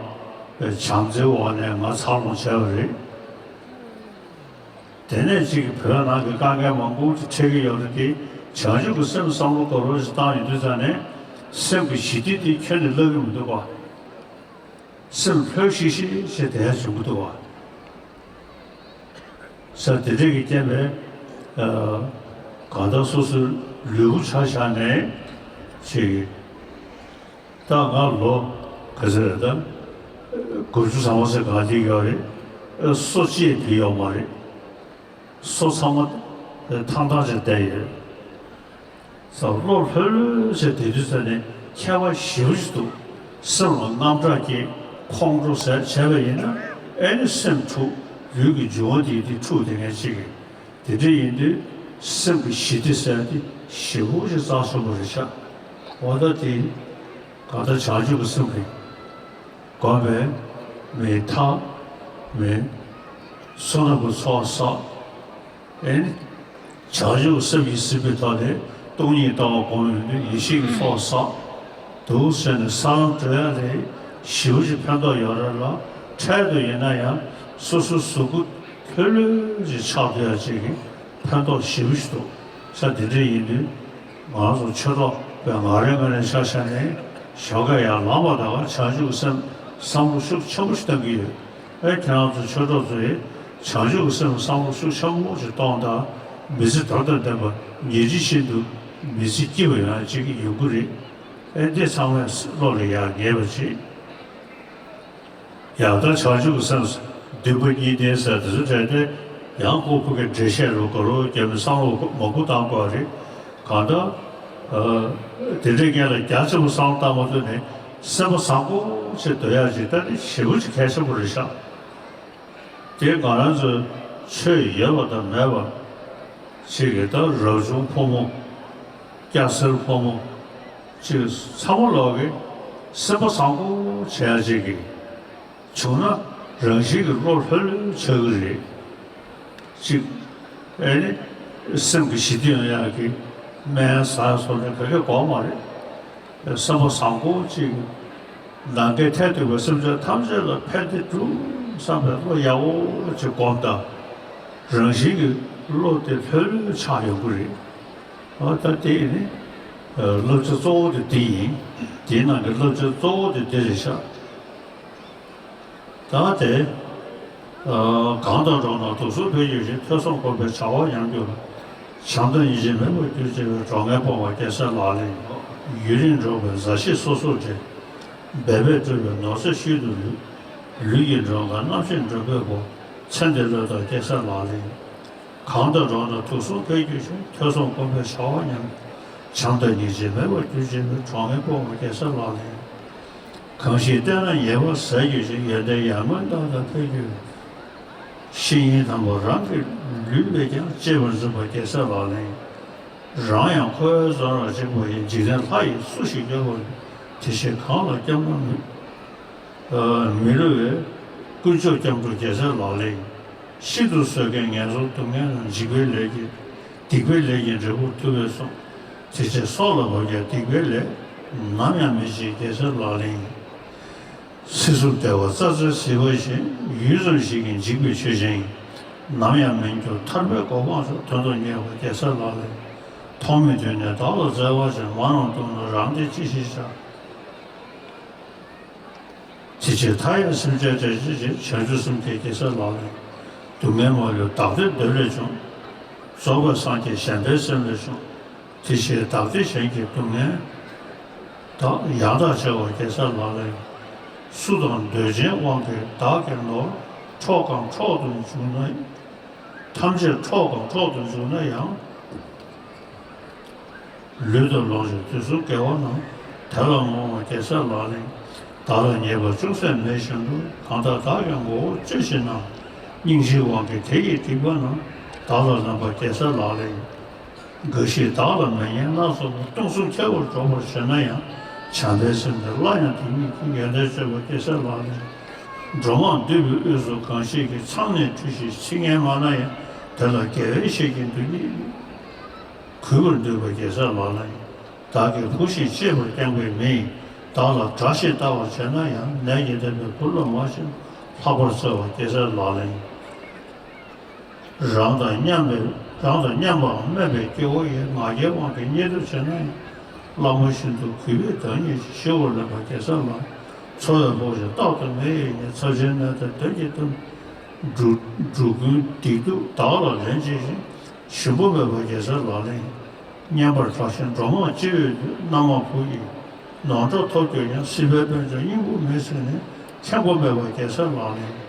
བྱམས་བརྩེའི་འོག་ནས་ང་འཚར་ལོངས་བྱས་པ་རེད། དེ་ནས་གཅིག་གི་བོད་ནང་གི་དཀའ་ངལ་མང་པོ་ཅིག་འཕྲད་ཀྱི་ཡོད་རེད་དེ། བྱང་ཆུབ་ཀྱི་སེམས་བསམ་བློ་འཁོར་བ་ཞིག་བཏང་ཡོང་དུས་ཙང་ནས་སེམས་ཀྱི་ཞི་བདེ་དེ་ཁྱོན་ནས་བརླག་གི་མི་འདུག་ག། སེམས་ལྷོད་ཤིག་ཤིག་བྱས་བསྡད་ཡ་བྱུང་གི་འདུག་ག། ས་དེ་འདྲས་ཀྱི་རྐྱེན་པས། གང་ལྟར་སོ་སོའི་ལུས་པོ་ཆ་བཞག་ནས་ཅིག་ད་ང་ལོ་ག་ཚོད་རེད་ད། དགུ་བཅུ་ཙམ་པ་ཟེར་གང་ཅིག་ཡོད་རེད། སོ་གཅིག་དེ་ཡོད་མ་རེད། སོ་ཚང་མ་ཐང་ཐང་ཅིག་བསྡད་ཡོད། ས་བློ་ལྷོད་ལྷོད་བྱས་བསྡད་དུས་ཙ་ནས་ཁྱད་པར་ཞེ་པོ་ཅིག་འདུག། སེམས་ལ་དངངས་སྐྲག་སྐྱེ། ཁོང་ཁྲོ་ཟ་བྱས་པ་ཡིན་ན་ཨེ་ནི་སེམས་འཁྲུག། ལུས་ཀྱི་འབྱུང་བ་དེ་དེ་འཁྲུག་བསྡད་མཁན་ཅིག་གི། དེ་འདྲ་ཡིན་དུས་སེམས་ཀྱི་ཞི་བདེ་ཟེར་དེ་ཞེ་པོ་ཅིག་རྩ་ཆེན་པོ་རེད་ཤག། འོ་ད་དེ་གང་ལྟར་བྱང་ཆུབ་ཀྱི་སེམས་ཀྱིས་བསྒོམས་པས་མི་ཐག་མི་བསོད་ནམས་ཀྱི་ཚོགས་བསགས། ཨེ་ནི། བྱང་ཆུབ་སེམས་ཀྱིས་ཟིན་པའི་ཐོག་ནས་སྟོང་ཉིད་ལྟ་བ་སྒོམ་ཡོང་དུས་ཡེ་ཤེས་ཀྱི་ཚོགས་བསགས། འདུག་ཟེར་ནས་ས་ལམ་བགྲོད་ཡ་ལས་ཞེ་པོ་ཅིག་ཕན་ཐོགས་ཡོད་རེད་ལ། འཕྲལ་དུ་ཡིན་ན་ཡང་སོ་སོའི་གཟུགས་པོ་ལྷོད་ལྷོད་ཅིག་ཆགས་ཐུབ་ཡ་ཅིག་གི་ཕན་ཐོགས་ཞེ་པོ་ཅིག་འདུག། ས་དེ་འདྲ་ཡིན་དུས་ང་ཚོ་ཆོས་གྲོགས་པའི་ང་རང་ངོས་ནས་ཆ་བཞག་ནས་ཞོགས་ཀས་ཡར་ལངས་པ་དང་བྱང་ཆུབ་སེམས་བསམ་བློ་ཤུགས་ཆེན་པོ་ཞིག་གཏང་གི་ཡོད། ཨེ་ཁྱེད་རང་ཚོ་ཆོས་གྲོགས་ཚོས་བྱང་ཆུབ་ཀྱི་སེམས་བསམ་བློ་ཤུགས་ཆེན་པོ་ཞིག་གཏོང་དང་། མི་ཚེ་དོན་དང་ལྡན་པ་ཉིན་རེ་བཞིན་དུ་མི་ཚེ་སྐྱིད་པ་ཡོང་ཡ་ཅིག་ཡོང་གི་རེད། ཨེ་འདི་ཚང་མས་བློ་ལ་ཡར་ངེས་པ་ཅིག། ཡང་ད་བྱང་ཆུབ་ཀྱི་སེམས་འདུན་པ་གཉིས་ལྡན་ཟེར་དེ་ཚོ་འདྲ་དེ་ཡང་ཁོ་ཁོ་གི་འགྲེལ་བཤད་རུ་ག་རུ་རྒྱབ་ནས་བསམ་བློ་མང་པོ་བཏང་དགོས་རེད། གང་ལྟར། དེ་འདྲའི་སྒང་ལ་རྒྱ་ཆེན་པོ་བསམ་བློ་བཏང་མ་ཐུབ་ནས་སེམས་པ་བཟང་པོ་ཞིག་སྡོད་ཡག་ཅིག་ད་ནི་ཞེ་པོ་ཅིག་གལ་ཆེན་པོ་རེད་ཤག། དེ་ང་རང་ཚོའི་ཆོས་ཡོད་པ་དང་མེད་པ་ཅིག་གི་ད་རབ་བྱུང་ཕོ་མོ། སྐྱ་སེར་ཕོ་མོ་ཅིག་ཚང་མ་ལོག་གི་སེམས་པ་བཟང་པོ་བྱེད་ཡག་ཅིག་གི་བྱུང་ན་རང་བཞིན་གྱིས་བློ་ལྷོད་ལྷོད་ཆགས་ཀྱི་རེད། གཅིག། ཨེ་ནི། སེམས་ཀྱི་ཞི་བདེ་ཡོང་ཡག་གི་སྨན་ཟ་སོགས་ནི་ག་གེ་དགོས་མ་རེད། སེམས་པ་བཟང་པོ་གཅིག། ནམ་མཁའི་མཐས་གཏུགས་པའི་སེམས་ཅན་ཐམས་ཅད་ལ་ཕན་བདེ་སྒྲུབ་བསམ་པའི་བློ་ཡག་པོ་ཅིག་སྒོམ་དང་། རང་བཞིན་གྱིས་བློ་དེ་ལྷོད་ལྷོད་ཆགས་ཡོང་གི་རེད། ཨ་ད་དེ་ནི། བསླབ་བྱ་གཙོ་བོ་དེ་འདི་ཡིན། དེའི་ནང་གི་བསླབ་བྱ་གཙོ་བོ་དེ་འདི་རེད་ཤག། ད་དེ། གང་དང་འགྲོགས་ན་དུག་གསུམ་འཕེལ་འགྱུར་ཞིང་། ཐོས་བསམ་སྒོམ་པའི་བྱ་བ་ཉམས་འགྱུར་རོ། བྱམས་དང་སྙིང་རྗེ་མེད་པར་གྱུར་ཅིག་པའི། གྲོགས་ངན་སྤོང་བ་རྒྱལ་སྲས་ལག་ལེན་ཡིན་ནོ། ཡུན་རིང་འགྲོགས་པའི་མཛའ་བཤེས་སོ་སོར་འདྲེས། འབད་པས་བསྒྲུབས་པའི་ནོར་རྫས་ཤུལ་དུ་ལུས། ལུས་ཀྱི་མགྲོན་ཁང་རྣམ་ཤེས་མགྲོན་པོས་བསྐོར། ཚེ་འདི་བློས་བཏང་རྒྱལ་སྲས་ལག་ལེན། གང་དང་འགྲོགས་ན་དུག་གསུམ་འཕེལ་འགྱུར་ཞིང་། ཐོས་བསམ་སྒོམ་པས་བྱ་བ་ཉམས། བྱམས་དང་སྙིང་རྗེ་མེད་པར་གྱུར་ཅིག་མོད། གྲོགས་ངན་སྤོང་བ་རྒྱལ་སྲས་ལག་ལེན། གང་ཞིག་བལྟས་ན་ཉེས་པ་ཟད་འགྱུར་ཞིང་། ཡོན་ཏན་ཡར་ངོའི་མདངས་ལྟར་འཕེལ་འགྱུར་བ། བཤེས་གཉེན་དམ་པ་རང་གི་ལུས་པས་ཀྱང་། གཅེས་པར་འཛིན་པ་རྒྱལ་སྲས་ལག་ལེན། རང་ཡང་འཁོར་བའི་བཙོན་རར་བཅིངས་པ་ཡི། འཇིག་རྟེན་ལྷ་ཡིས་སུ་ཞིག་སྐྱོབ་པར་འདོད། དེ་ཕྱིར་གང་ལ་སྐྱབས་ན་མི་མི་བསླུ་བའི། དཀོན་མཆོག་སྐྱབས་འགྲོ་རྒྱལ་སྲས་ལག་ལེན། ཤིན་ཏུ་བཟོད་མཁས་ངན་སོང་སྡུག་བསྔལ་རྣམས། འཇིགས་པའི་ལས་ཀྱིས་སྡིག་པའི་ལས་ཀྱིས་འབྲས་བུར་ཐུབ་པས་གསུངས། དེ་ཕྱིར་སྲོག་ལ་བབ་ཀྱང་སྡིག་པའི་ལས། ནམ་ཡང་མི་བྱེད་རྒྱལ་སྲས་ལག་ལེན། སྲིད་གསུམ་བདེ་བ་རྩྭ་ཟན་བཟི་བ་བཞིན། ཡུད་ཙམ་ཞིག་གིས་འཇིག་པའི་ཆོས་ཅན། ནམ་ཡང་མི་འགྱུར་ཐར་པའི་གོ་འཕང་མཆོག། དོན་དུ་གཉེར་བ་རྒྱལ་སྲས་ལག་ལེན། ཐོག་མེད་དུས་ནས་བདག་ལ་བརྩེ་བ་ཅན། མ་རུངས་སྡུག་བསྔལ་རང་སྟེང་ཅི་ཞིག་བྱ། དེ་ཕྱིར་མཐའ་ཡས་སེམས་ཅན་བསྒྲལ་བྱའི་ཕྱིར། བྱང་ཆུབ་སེམས་བསྐྱེད་རྒྱལ་སྲས་ལག་ལེན། སྡུག་བསྔལ་མ་ལུས་བདག་བདེ་འདོད་ལས་བྱུང་། རྫོགས་པའི་སངས་རྒྱས་གཞན་ཕན་སེམས་ལས་བྱུང་། དེ་ཕྱིར་བདག་བདེ་གཞན་གྱི་སྡུག་བསྔལ་དག། ཡང་དག་འཆེལ་བ་རྒྱལ་སྲས་ལག་ལེན། སུ་དང་འདོད་ཆེན་དབང་གིས་བདག་གི་ནོར། འཕྲོག་གམ་འཕྲོག་ཏུ་འཇུག་ན། ཐམས་ཅད་འཕྲོག་གམ་འཕྲོག་ཏུ་འཇུག་ན་ཡང་། ལུས་དང་ལོངས་སྤྱོད་དུས་གསུམ་དགེ་བ་རྣམས། དེ་ལ་བསྔོ་བ་རྒྱལ་སྲས་ལག་ལེན། བདག་ལ་ཉེས་པ་ཅུང་ཟད་མེད་བཞིན་དུ། གང་དག་བདག་གི་ངོ་བོར་སྤྱོད་ཕྱིར་ན། སྙིང་རྗེའི་དབང་གིས་དེ་ཡི་སྡིག་པ་རྣམས། བདག་ལ་ལེན་པ་རྒྱལ་སྲས་ལག་ལེན། འགའ་ཞིག་བདག་ལ་མི་སྙན་སྣ་ཚོགས་པ། སྟོང་གསུམ་ཁྱབ་པར་སྒྲོག་པར་བྱེད་ན་ཡང་། བྱམས་པའི་སེམས་དེ་སླར་ཡང་སྡིག་ཉེས་ཀྱིས། ཡོན་ཏན་སྤྱོད་པ་རྒྱལ་སྲས་ལག་ལེན། འགྲོ་མང་འདུས་པའི་དབུས་སུ་གང་ཞིག་གིས། མཚང་ནས་འཁྲུད་ཅིང་ཚིག་ངན་སྨྲ་ན་ཡང་། དེ་ལ་དགེ་བའི་བཤེས་ཀྱིས་མདུན་གྱི་གུས་པར་འདུད་པ་རྒྱལ་སྲས་ལག་ལེན། བདག་གི་བུ་བཞིན་གཅེས་པར་བསྐྱངས་པའི་མིས། བདག་ལ་དགྲ་ཞེས་བལྟ་བར་བྱེད་ན་ཡང་། ནད་ཀྱིས་འདེབས་པའི་བུ་ལ་མ་བྱིན། ལྷག་པར་བརྩེ་བ་རྒྱལ་སྲས་ལག་ལེན། རང་དང་མཉམ་པའི་རང་དང་མཉམ་པའམ་དམན་པའི་སྐྱེ་བོ་ཡི། ང་རྒྱལ་དབང་གིས་བརྙས་བསྡུར་བྱེད་ན་ཡང་། བླ་མ་བཞིན་དུ་གུས་པས་བདག་ཉིད་ཅེས། ཞི་བར་ལེན་པ་རྒྱལ་སྲས་ལག། འཚོ་བའི་ཕོགས་ཀྱིས་རྟག་ཏུ་མི་གཡོ་ཞིང་། ཚབས་ཆེན་གནོད་ལྡན་གདོན་གྱིས་གཏུམ། འགྲོ་འགྲོ་ཀུན་སྡིག་སྡུག་བདག་ལ་ལེན་བྱེད་ཅིང་། ཞུམ་པ་མེད་པ་རྒྱལ་སྲས་ལག་ལེན། བསྙེན་པར་གྲགས་ཤིང་འགྲོ་མང་སྤྱི་བོས་འདུད། མནའ་མ་བུ་ཡིས་ནོར་འཕྲོག་ཐོབ་གྱུར་ཀྱང་། སྲིད་པའི་དཔལ་འབྱོར་སྙིང་པོར་མི་བཟུང་ནས། ཁེངས་པ་མེད་པ་རྒྱལ་སྲས་ལག་ལེན།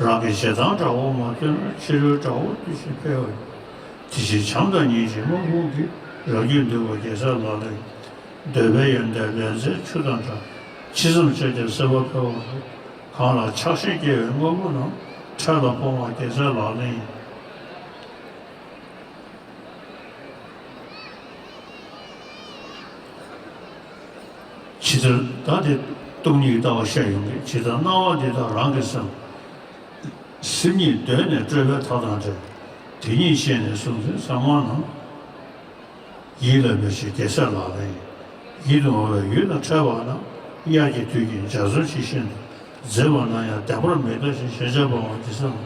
རང་གི་ཞེ་སྡང་དགྲ་བོར་མ་ཐུབ་ན། ཕྱི་རོལ་དགྲ་བོ་བཏུལ་ཞིང་འཕེལ་བར་འགྱུར། དེ་ཕྱིར་བྱམས་དང་སྙིང་རྗེའི་དམག་དཔུང་གིས། རང་རྒྱུད་འདུལ་བ་རྒྱལ་སྲས་ལག་ལེན། འདོད་པའི་ཡོན་ཏན་ལས་འཛིན་ཆུ་དང་འདྲ། ཇི་ཙམ་སྤྱོད་ཀྱང་སྲེད་པ་འཕེལ་བར་འགྱུར། གང་ལ་ཆགས་ཞེན་སྐྱེ་བའི་དངོས་པོ་རྣམས། འཕྲལ་ལ་སྤོང་བ་རྒྱལ་སྲས་ལག་ལེན་ཡིན། ཇི་ལྟར་ད་དེ་སྟོང་ཉིད་ཀྱི་ལྟ་བ་བཤད་ཡོང་གི། ཇི་ལྟར་སྣང་བ་འདི་དག་རང་གི་སེམས། སེམས་ཉིད་གདོད་ནས་སྤྲོས་པའི་མཐའ་དང་བྲལ། དེ་ཉིད་ཤེས་ནས་བཟུང་ཚུལ་ཚང་མ་རྣམས། ཡིད་ལ་མི་བྱེད་རྒྱལ་སྲས་ལག་ལེན་ཡིན། ཡིད་དུ་འོང་བའི་ཡུལ་དང་འཕྲད་པ་ན། དབྱར་གྱི་དུས་ཀྱི་འཇའ་ཚོན་ཇི་བཞིན་དུ། མཛེས་པ་ན་ཡང་བདེན་པར་མི་ལྟ་ཞིང་། ཞེན་ཆགས་སྤངས་པ་རྒྱལ་སྲས་ལག།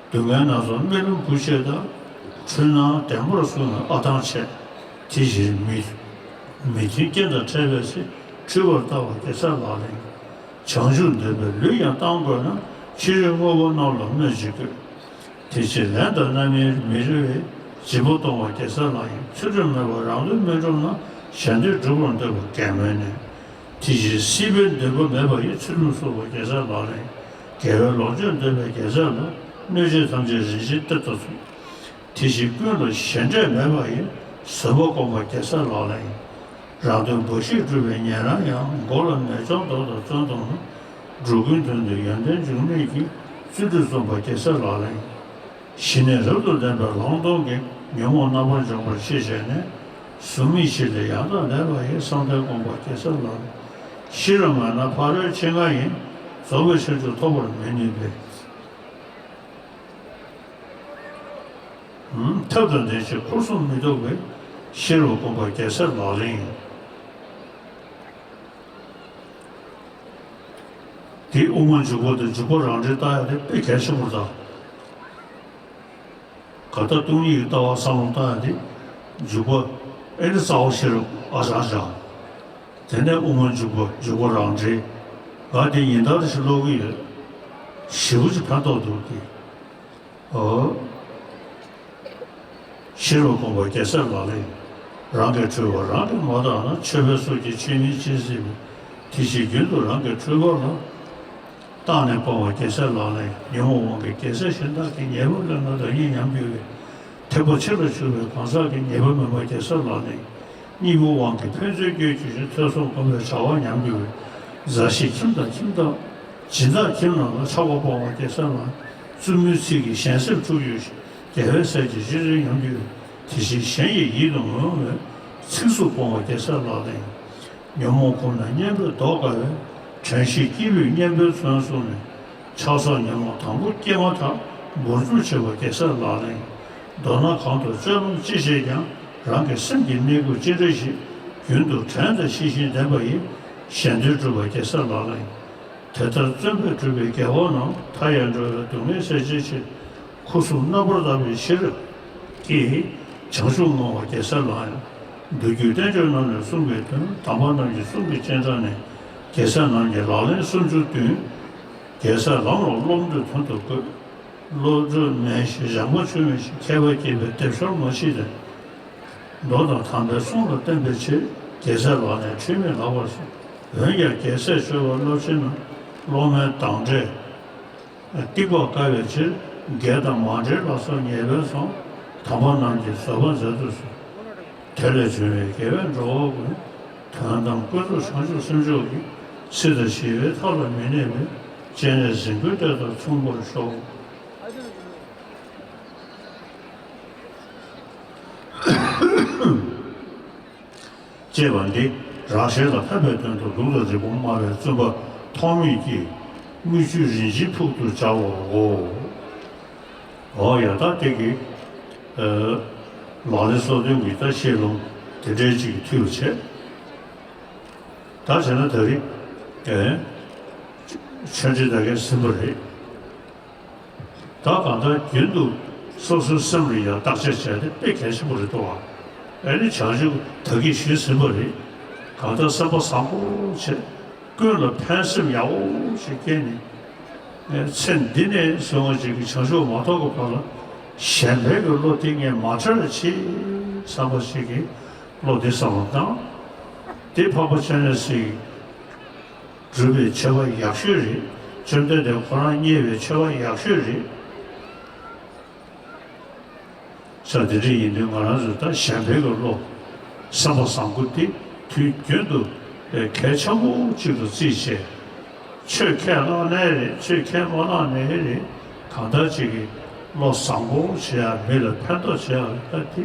སྡུག་བསྔལ་སྣ་ཚོགས་རྨི་ལམ་བུ་ཆེ་ལྟར། འཁྲུལ་སྣང་བདེན་པར་བཟུང་བའི་ཨ་ཐང་ཆད། དེ་ཕྱིར་མི་མི་མཐུན་རྐྱེན་དང་འཕྲད་པའི་ཚེ། འཁྲུལ་པར་ལྟ་བ་རྒྱལ་སྲས་ལག་ལེན། བྱང་ཆུབ་འདོད་པས་ལུས་ཀྱང་བཏང་དགོས་ན། ཕྱི་རོལ་དངོས་པོ་རྣམས་ལ་སྨོད་ཅིག་དགོས། དེ་ཕྱིར་ལན་དང་རྣམ་སྨིན་མི་རེ་བས། སྦྱིན་པ་གཏོང་བ་རྒྱལ་སྲས་ལག་ཡིན། ཚུལ་ཁྲིམས་མེད་པར་རང་དོན་མི་འགྲུབ་ན། གཞན་དོན་སྒྲུབ་པར་འདོད་པ་གད་མོའི་ནད། དེ་ཕྱིར་སྲིད་པའི་འདོད་པ་མེད་པ་ཡི། ཚུལ་ཁྲིམས་སྲུང་བ་རྒྱལ་སྲས་ལག་ལེན། དགེ་བའི་ལོངས་སྤྱོད་འདོད་པའི་རྒྱལ་སྲས་ལ། གནོད་བྱེད་ཐམས་ཅད་རིན་ཆེན་གཏེར་ལྟར་མཚུངས། དེ་ཕྱིར་ཀུན་ལ་ཞེ་འགྲས་མེད་པ་ཡི། བཟོད་པ་སྒོམ་པ་རྒྱལ་སྲས་ལག་ལེན། རང་དོན་འབའ་ཞིག་སྒྲུབ་པའི་ཉན་རང་ཡང་། མགོ་ལ་མེ་སྦྱོར་མདོག་དང་བཙོན་དང་ན། འགྲོ་ཀུན་དོན་དུ་ཡོན་ཏན་འབྱུང་ནུས་ཀྱི། བརྩོན་འགྲུས་རྩོམ་པ་རྒྱལ་སྲས་ལག་ལེན། ཞི་གནས་རབ་ཏུ་ལྡན་པའི་ལྷག་མཐོང་གིས། ཉོན་མོངས་རྣམ་པར་འཇོམས་པར་ཤེས་བྱས་ནས། གཟུགས་མེད་བཞི་ལས་ཡང་དག་འདས་པ་ཡི། བསམ་གཏན་སྒོམ་པ་རྒྱལ་སྲས་ལག་ལེན། ཤེས་རབ་མེད་ན་ཕ་རོལ་ཕྱིན་ལྔ་ཡི། རྫོགས་པའི་བྱང་ཆུབ་ཐོབ་པར་མི་ནུས་པས། ཐབས་དང་ལྡན་ཕྱིར་འཁོར་གསུམ་མི་ལྡོག་པའི། ཤེས་རབ་སྒོམ་པ་རྒྱལ་སྲས་ལག་ལེན་ཡིན། དེ་དབུ་མ་འཇུག་པ་དང་འཇུག་པ་རང་འགྲེལ་ལྟ་ཡ་དེ་དཔེ་གལ་ཆེན་པོ་རེད་ད། ག་ད་སྟོང་ཉིད་ཀྱི་ལྟ་བ་བསམ་བློ་བཏང་ཡ་དེ། འཇུག་པ་ཨེ་ནི་རྩ་བ་ཤེས་རབ་ཨ་ཅང་ཅང་། དེ་ནས་དབུ་མ་འཇུག་པ་འཇུག་པ་རང་འགྲེལ། ང་དེ་ཉིན་ལྟར་ཞིག་ཀློག་གི་ཡོད། ཞེ་པོ་ཅིག་ཕན་ཐོགས་འདུག་དེ། ཨོ། ཤེས་རབ་སྒོམ་པ་རྒྱལ་སྲས་ལག་ལེན། རང་གིས་འཁྲུལ་པ་རང་གིས་མ་བརྟགས་ན། ཆོས་པའི་སྲོག་གི་ཆོས་མིན་ཅི་སྲིད་པའི། དེ་ཕྱིར་རྒྱུན་དུ་རང་གི་འཁྲུལ་པ་ལ། བརྟགས་ནས་སྤོང་བ་རྒྱལ་སྲས་ལག་ལེན། ཉོན་མོངས་དབང་གིས་རྒྱལ་སྲས་གཞན་དག་གི། ཉེས་པ་ལས་ན་བདག་ཉིད་ཉམས་འགྱུར་བའི། ཐེག་པ་ཆེ་ལ་ཞུགས་པའི་གང་ཟག་གི། ཉེས་པ་མིན་པ་རྒྱལ་སྲས་ལག་ལེན། གཉིས་པོ་དབང་གིས་ཕན་ཚུན་སྐྱོན་བརྗོད་ཅིང་། ཐོས་བསམ་སྒོམ་པས་བྱ་བ་ཉམས་འགྱུར་བའི། མཛའ་བཤེས་ཁྱིམ་དང་ཁྱིམ་བདག་སྦྱིན་བདག་ཁྱིམ་རྣམས་ལ། ཆགས་པ་སྤོང་བ་རྒྱལ་སྲས་ལག་ལེན། བཙུན་མོའི་ཚིག་གིས་གཞན་སེམས་འཁྲུགས་གྱུར་ཅིང་། རྒྱལ་བའི་སྲས་ཀྱི་སྤྱན་རས་ཉམས་འགྱུར་བའི། དེ་བཞིན་གཞན་ཡི་ཡིད་དུ་འོང་བའི། ཚིག་རྩུབ་སྤོང་བ་རྒྱལ་སྲས་ལག་ལེན། ཉོན་མོངས་ཁོང་ན་གཉེན་པོས་བཟློག་དཀའ་བའི། དྲན་ཤེས་སྐྱེས་བུས་གཉེན་པོའི་མཚོན་བཟུང་ནས། ཆགས་སོགས་ཉོན་མོངས་དང་པོ་སྐྱེས་མ་ཐག། འབུར་འཇུག་བྱེད་པ་རྒྱལ་སྲས་ལག་ལེན། མདོར་ན་གང་དུ་སྤྱོད་ལམ་ཅི་བྱེད་ཀྱང་། རང་གི་སེམས་ཀྱི་གནས་ལུགས་ཅི་འདྲ་ཞིག། རྒྱུན་དུ་དྲན་དང་ཤེས་བཞིན་ལྡན་པ་ཡིས། གཞན་དོན་སྒྲུབ་པ་རྒྱལ་སྲས་ལག་ལེན། དེ་ལྟར་བརྩོན་པས་བསྒྲུབས་པའི་དགེ་བ་རྣམས། མཐའ་ཡས་འགྲོ་བའི་སྡུག་བསྔལ་སེལ་བྱའི་ཕྱིར། ཁུ་སིམ་རྣམ་པར་དག་པའི་ཕྱིར། ཀྱེ། བྱང་ཆུབ་བསྔོ་བ་རྒྱལ་སྲས་ལག་ལེན། མདོ་རྒྱུད་བསྟན་བཅོས་རྣམས་ནས་གསུངས་པའི་དོན། དམ་པ་རྣམས་ཀྱི་གསུང་གི་སྤྱན་དྲངས་ནས། རྒྱལ་སྲས་རྣམས་ཀྱི་ལག་ལེན་སུམ་ཅུ་བདུན། རྒྱལ་སྲས་ལམ་ལ་སློབ་འདོད་དོན་དུ་བཀོད། བློ་གྲོས་མེད་ཞིང་། སྦྱངས་པ་ཆུད་མེད་ཞིང་། མཁས་པ་སྐྱེས་པའི་སྡེབ་སྦྱོར་མ་མཆིས་ཏེ། མདོ་དང་དམ་པའི་གསུང་ལ་བརྟེན་པའི་ཕྱིར། རྒྱལ་སྲས་ལག་ལེན་ཁྲེལ་མེད་ལགས་པར་ཤོག། འོན་ཀྱང་རྒྱལ་སྲས་སྤྱོད་པ་སློབ་ཆེན་རྣམས། སློབ་མའི་དང་འབྲས་ཏིག་ཕོག་དཀའ་བའི་ཕྱིར། དགེ་དང་མ་འབྲེལ་ལ་སོགས་ཉེས་པའི་ཚོགས། དམ་པ་རྣམས་ཀྱིས་བཟོད་པ་མཛད་དུ་གསོལ། དེ་ལས་བྱུང་བའི་དགེ་བས་འགྲོ་བ་ཀུན། དོན་དམ་ཀུན་རྫོབ་བྱང་ཆུབ་སེམས་མཆོག་གི། སྲིད་དང་ཞི་བའི་མཐའ་ལ་མི་གནས་པའི། སྤྱན་རས་གཟིགས་མགོན་བསྟོད་དང་མཚུངས་པར་ཤོག། ཅེས་པ་འདི་རང་གཞན་ལ་ཕན་པའི་དོན་དུ་ལུགས་དང་རིགས་པ་སྨྲ་བའི་བཙུན་པ་ཐོགས་མེད་ཀྱིས་དམིགས་བཅུའི་རིན་ཆེན་ཕུག་ཏུ་སྦྱར་བའོ། འོ་ཡ། ད་དེ་གི་ལག་ལེན་སོ་བདུན་གྱི་ད་ཤེས་ལུང་དེ་འདྲའི་ཅིག་ཐུགས་བྱས། ད་བྱས་ན་ད་རེས་ཨེ་ཆོས་འབྲེལ་ད་གས་ཟིན་པ་རེད། ད་གང་ལྟར་རྒྱུན་དུ་སོ་སོའི་སེམས་ལ་ཡང་བརྟག་དཔྱད་བྱས་ཏེ་དཔེ་གལ་ཆེན་པོ་རེད་འདུག་བ། ཨེ་ནི་བྱང་ཆུབ་ད་གིན་ཞུས་ཟིན་པ་རེད། གང་ལྟར་སེམས་པ་བཟང་པོ་བྱས། ཀུན་ལ་ཕན་སེམས་ཡག་པོ་ཞིག་སྐྱེས་ནས། ཨེ་ཚེ་འདི་ནས་བཟུང་བ་ཅིག་གི་བྱང་ཆུབ་མ་ཐོབ་ཀྱི་བར་ལ་གཞན་ཕན་གྱི་བློ་དེ་ངས་མ་འཕྲད་པ་ཅིག་བསམ་པ་ཞིག་གི་བློ་དེ་བསམ་བློ་བཏང་། དེ་འཕགས་པ་སྤྱན་རས་གཟིགས་སྒྲུབ་པའི་ཆེ་བ་ཡག་ཤོས་རེད། བཅོམ་ལྡན་འདས་ཁོ་རང་བརྙེས་པའི་ཆེ་བ་ཡག་ཤོས་རེད། ས་དེ་འདྲ་ཡིན་དུས་ང་རང་ཚོ་ད་གཞན་ཕན་གྱི་བློ། བསམ་པ་བཟང་པོ་དེ་དུས་རྒྱུན་དུ་གལ་ཆེན་པོ་གཅིག་ཏུ་བརྩིས་བྱས། ཆོས་ཁས་བླངས་ནའི་རེད། ཆོས་ཁས་མ་བླངས་ནའི་རེད། གང་ལྟར་ཅིག་གི་བློ་བཟང་པོ་བྱེད་ཡ། མི་ལ་ཕན་ཐོགས་བྱེད་ཡ་ད་དེ།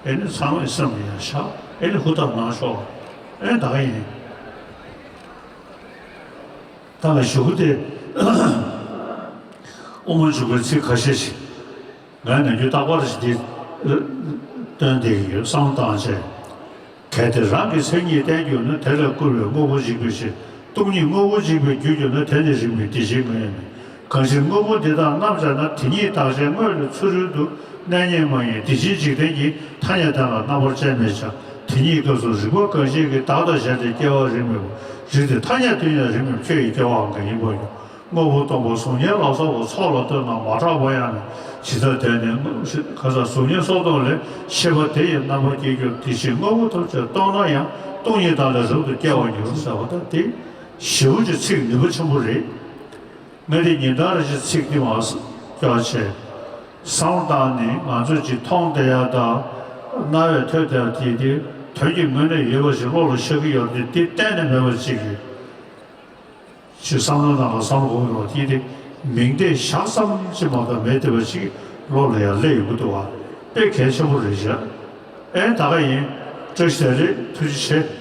ཨེ་ནི་ཚང་མས་སེམས་ལ་ཡང་བཞག་ཨེ་ནི་ཧུར་ཐག་གནང་ཤོག་ཨེ་ད་ག་ཡིན། ད་ང་ཞུ་གི་དེ་དབུ་མ་འཇུག་པའི་ཚིག་ཁ་ཤས་ཤིག་ང་ནམ་རྒྱུན་རྟག་པར་ཞིག་འདི་སྟོན་བསྡད་ཀྱི་ཡོད། བསམ་བློ་བཏང་བྱས། གལ་ཏེ་རང་གི་མཚན་ཉིད་བསྟན་གྱུར་ན། དེ་ལས་བསྐུར་བའི་དངོས་པོ་འཇིག་པའི་ཕྱིར། སྟོང་ཉིད་དངོས་པོ་འཇིག་པའི་རྒྱུར་གྱུར་ན། དེ་ནི་རིགས་མིན་བདེ་ཆེན་དངོས་ཡང་མིན། གང་ཕྱིར་དངོས་པོ་འདི་དག་རྣམ་སྦྱར་ན། དེ་ཉིད་བདག་ཅག་དངོས་ལས་ཚུ་རོལ་དུ། གནས་རྙེད་མ་ཡིན་བདེ་ཆེན་འཇིག་རྟེན་གྱི། ཐ་སྙད་དོན་ལ་རྣམ་པར་དཔྱད་མི་བྱ། དེ་ཉིད་སྐབས་སུ་རིག་པ་གང་ཞིག་གིས། བདག་དང་གཞན་དེ་སྐྱེ་བ་རིགས་མིན་པ། རིགས་དེ་ཐ་སྙད་དོན་ཡང་རིགས་མིན་པ། ཁྱོད་ཡི་སྐྱེ་བའང་གང་ཡིན་པ་ཡང་། དངོས་པོ་སྟོང་པ་གཟུགས་བརྙན་ལ་སོགས་པ། ཚོགས་ལ་ལྟོས་ན་མ་གྲགས་པ་ཡང་ནི། ཇི་ལྟར་དེ་ནི་གང་ཟག་གཟུགས་བརྙན་སོགས་སྟོང་ལས། ཤེས་པ་དེ་ཡི་རྣམ་པར་སྐྱེ་འགྱུར། དེ་ཕྱིར་དངོས་པོ་ཐམས་ཅད་སྟོང་ན་ཡང་། སྟོང་ཉིད་བདག་ལས་རབ་ཏུ་སྐྱེ་བར་འགྱུར། ཟེར་བ་ད་དེ་ཞེ་པོ་ཅིག་ཚིག་ནུས་པ་ཆེན་པོ་རེད། ངས་དེ་ཉིན་ལྟར་ཅིག་ཚིག་འདི་མར་སྐྱོར་བྱས། བསམ་བློ་བཏང་ནས་ང་ཚོས་ཅིག་མཐོང་བསྡད་ཡ་དང་། རྣ་བས་ཐོས་བསྡད་ཡ་དེ་དེ་དོན་གྱི་ངོས་ནས་ཡོད་པ་ཞིག་བློ་ལ་ཤར་གྱི་ཡོད་རེད། དེ་གཏན་ནས་མེད་པ་ཅིག་གིས། ཅིག་བསམ་བློ་ནང་ལ་བསམ་བློ་འཁོར་གྱི་འདུག་དེ་དེ་མིང་བརྡས་བཞག་ཙམ་ཅིག་མ་གཏོགས་མེད་བསྡད་པ་ཅིག་བློ་ལ་ཡང་སླེབས་ཡོང་གི་འདུག་བ། དཔེ་གལ་ཆེན་པོ་རེད་བཞག་ཨེ་ད་ག་ཡིན། བཀྲ་ཤིས་བདེ་ལེགས། ཐུགས་རྗེ་ཆེ།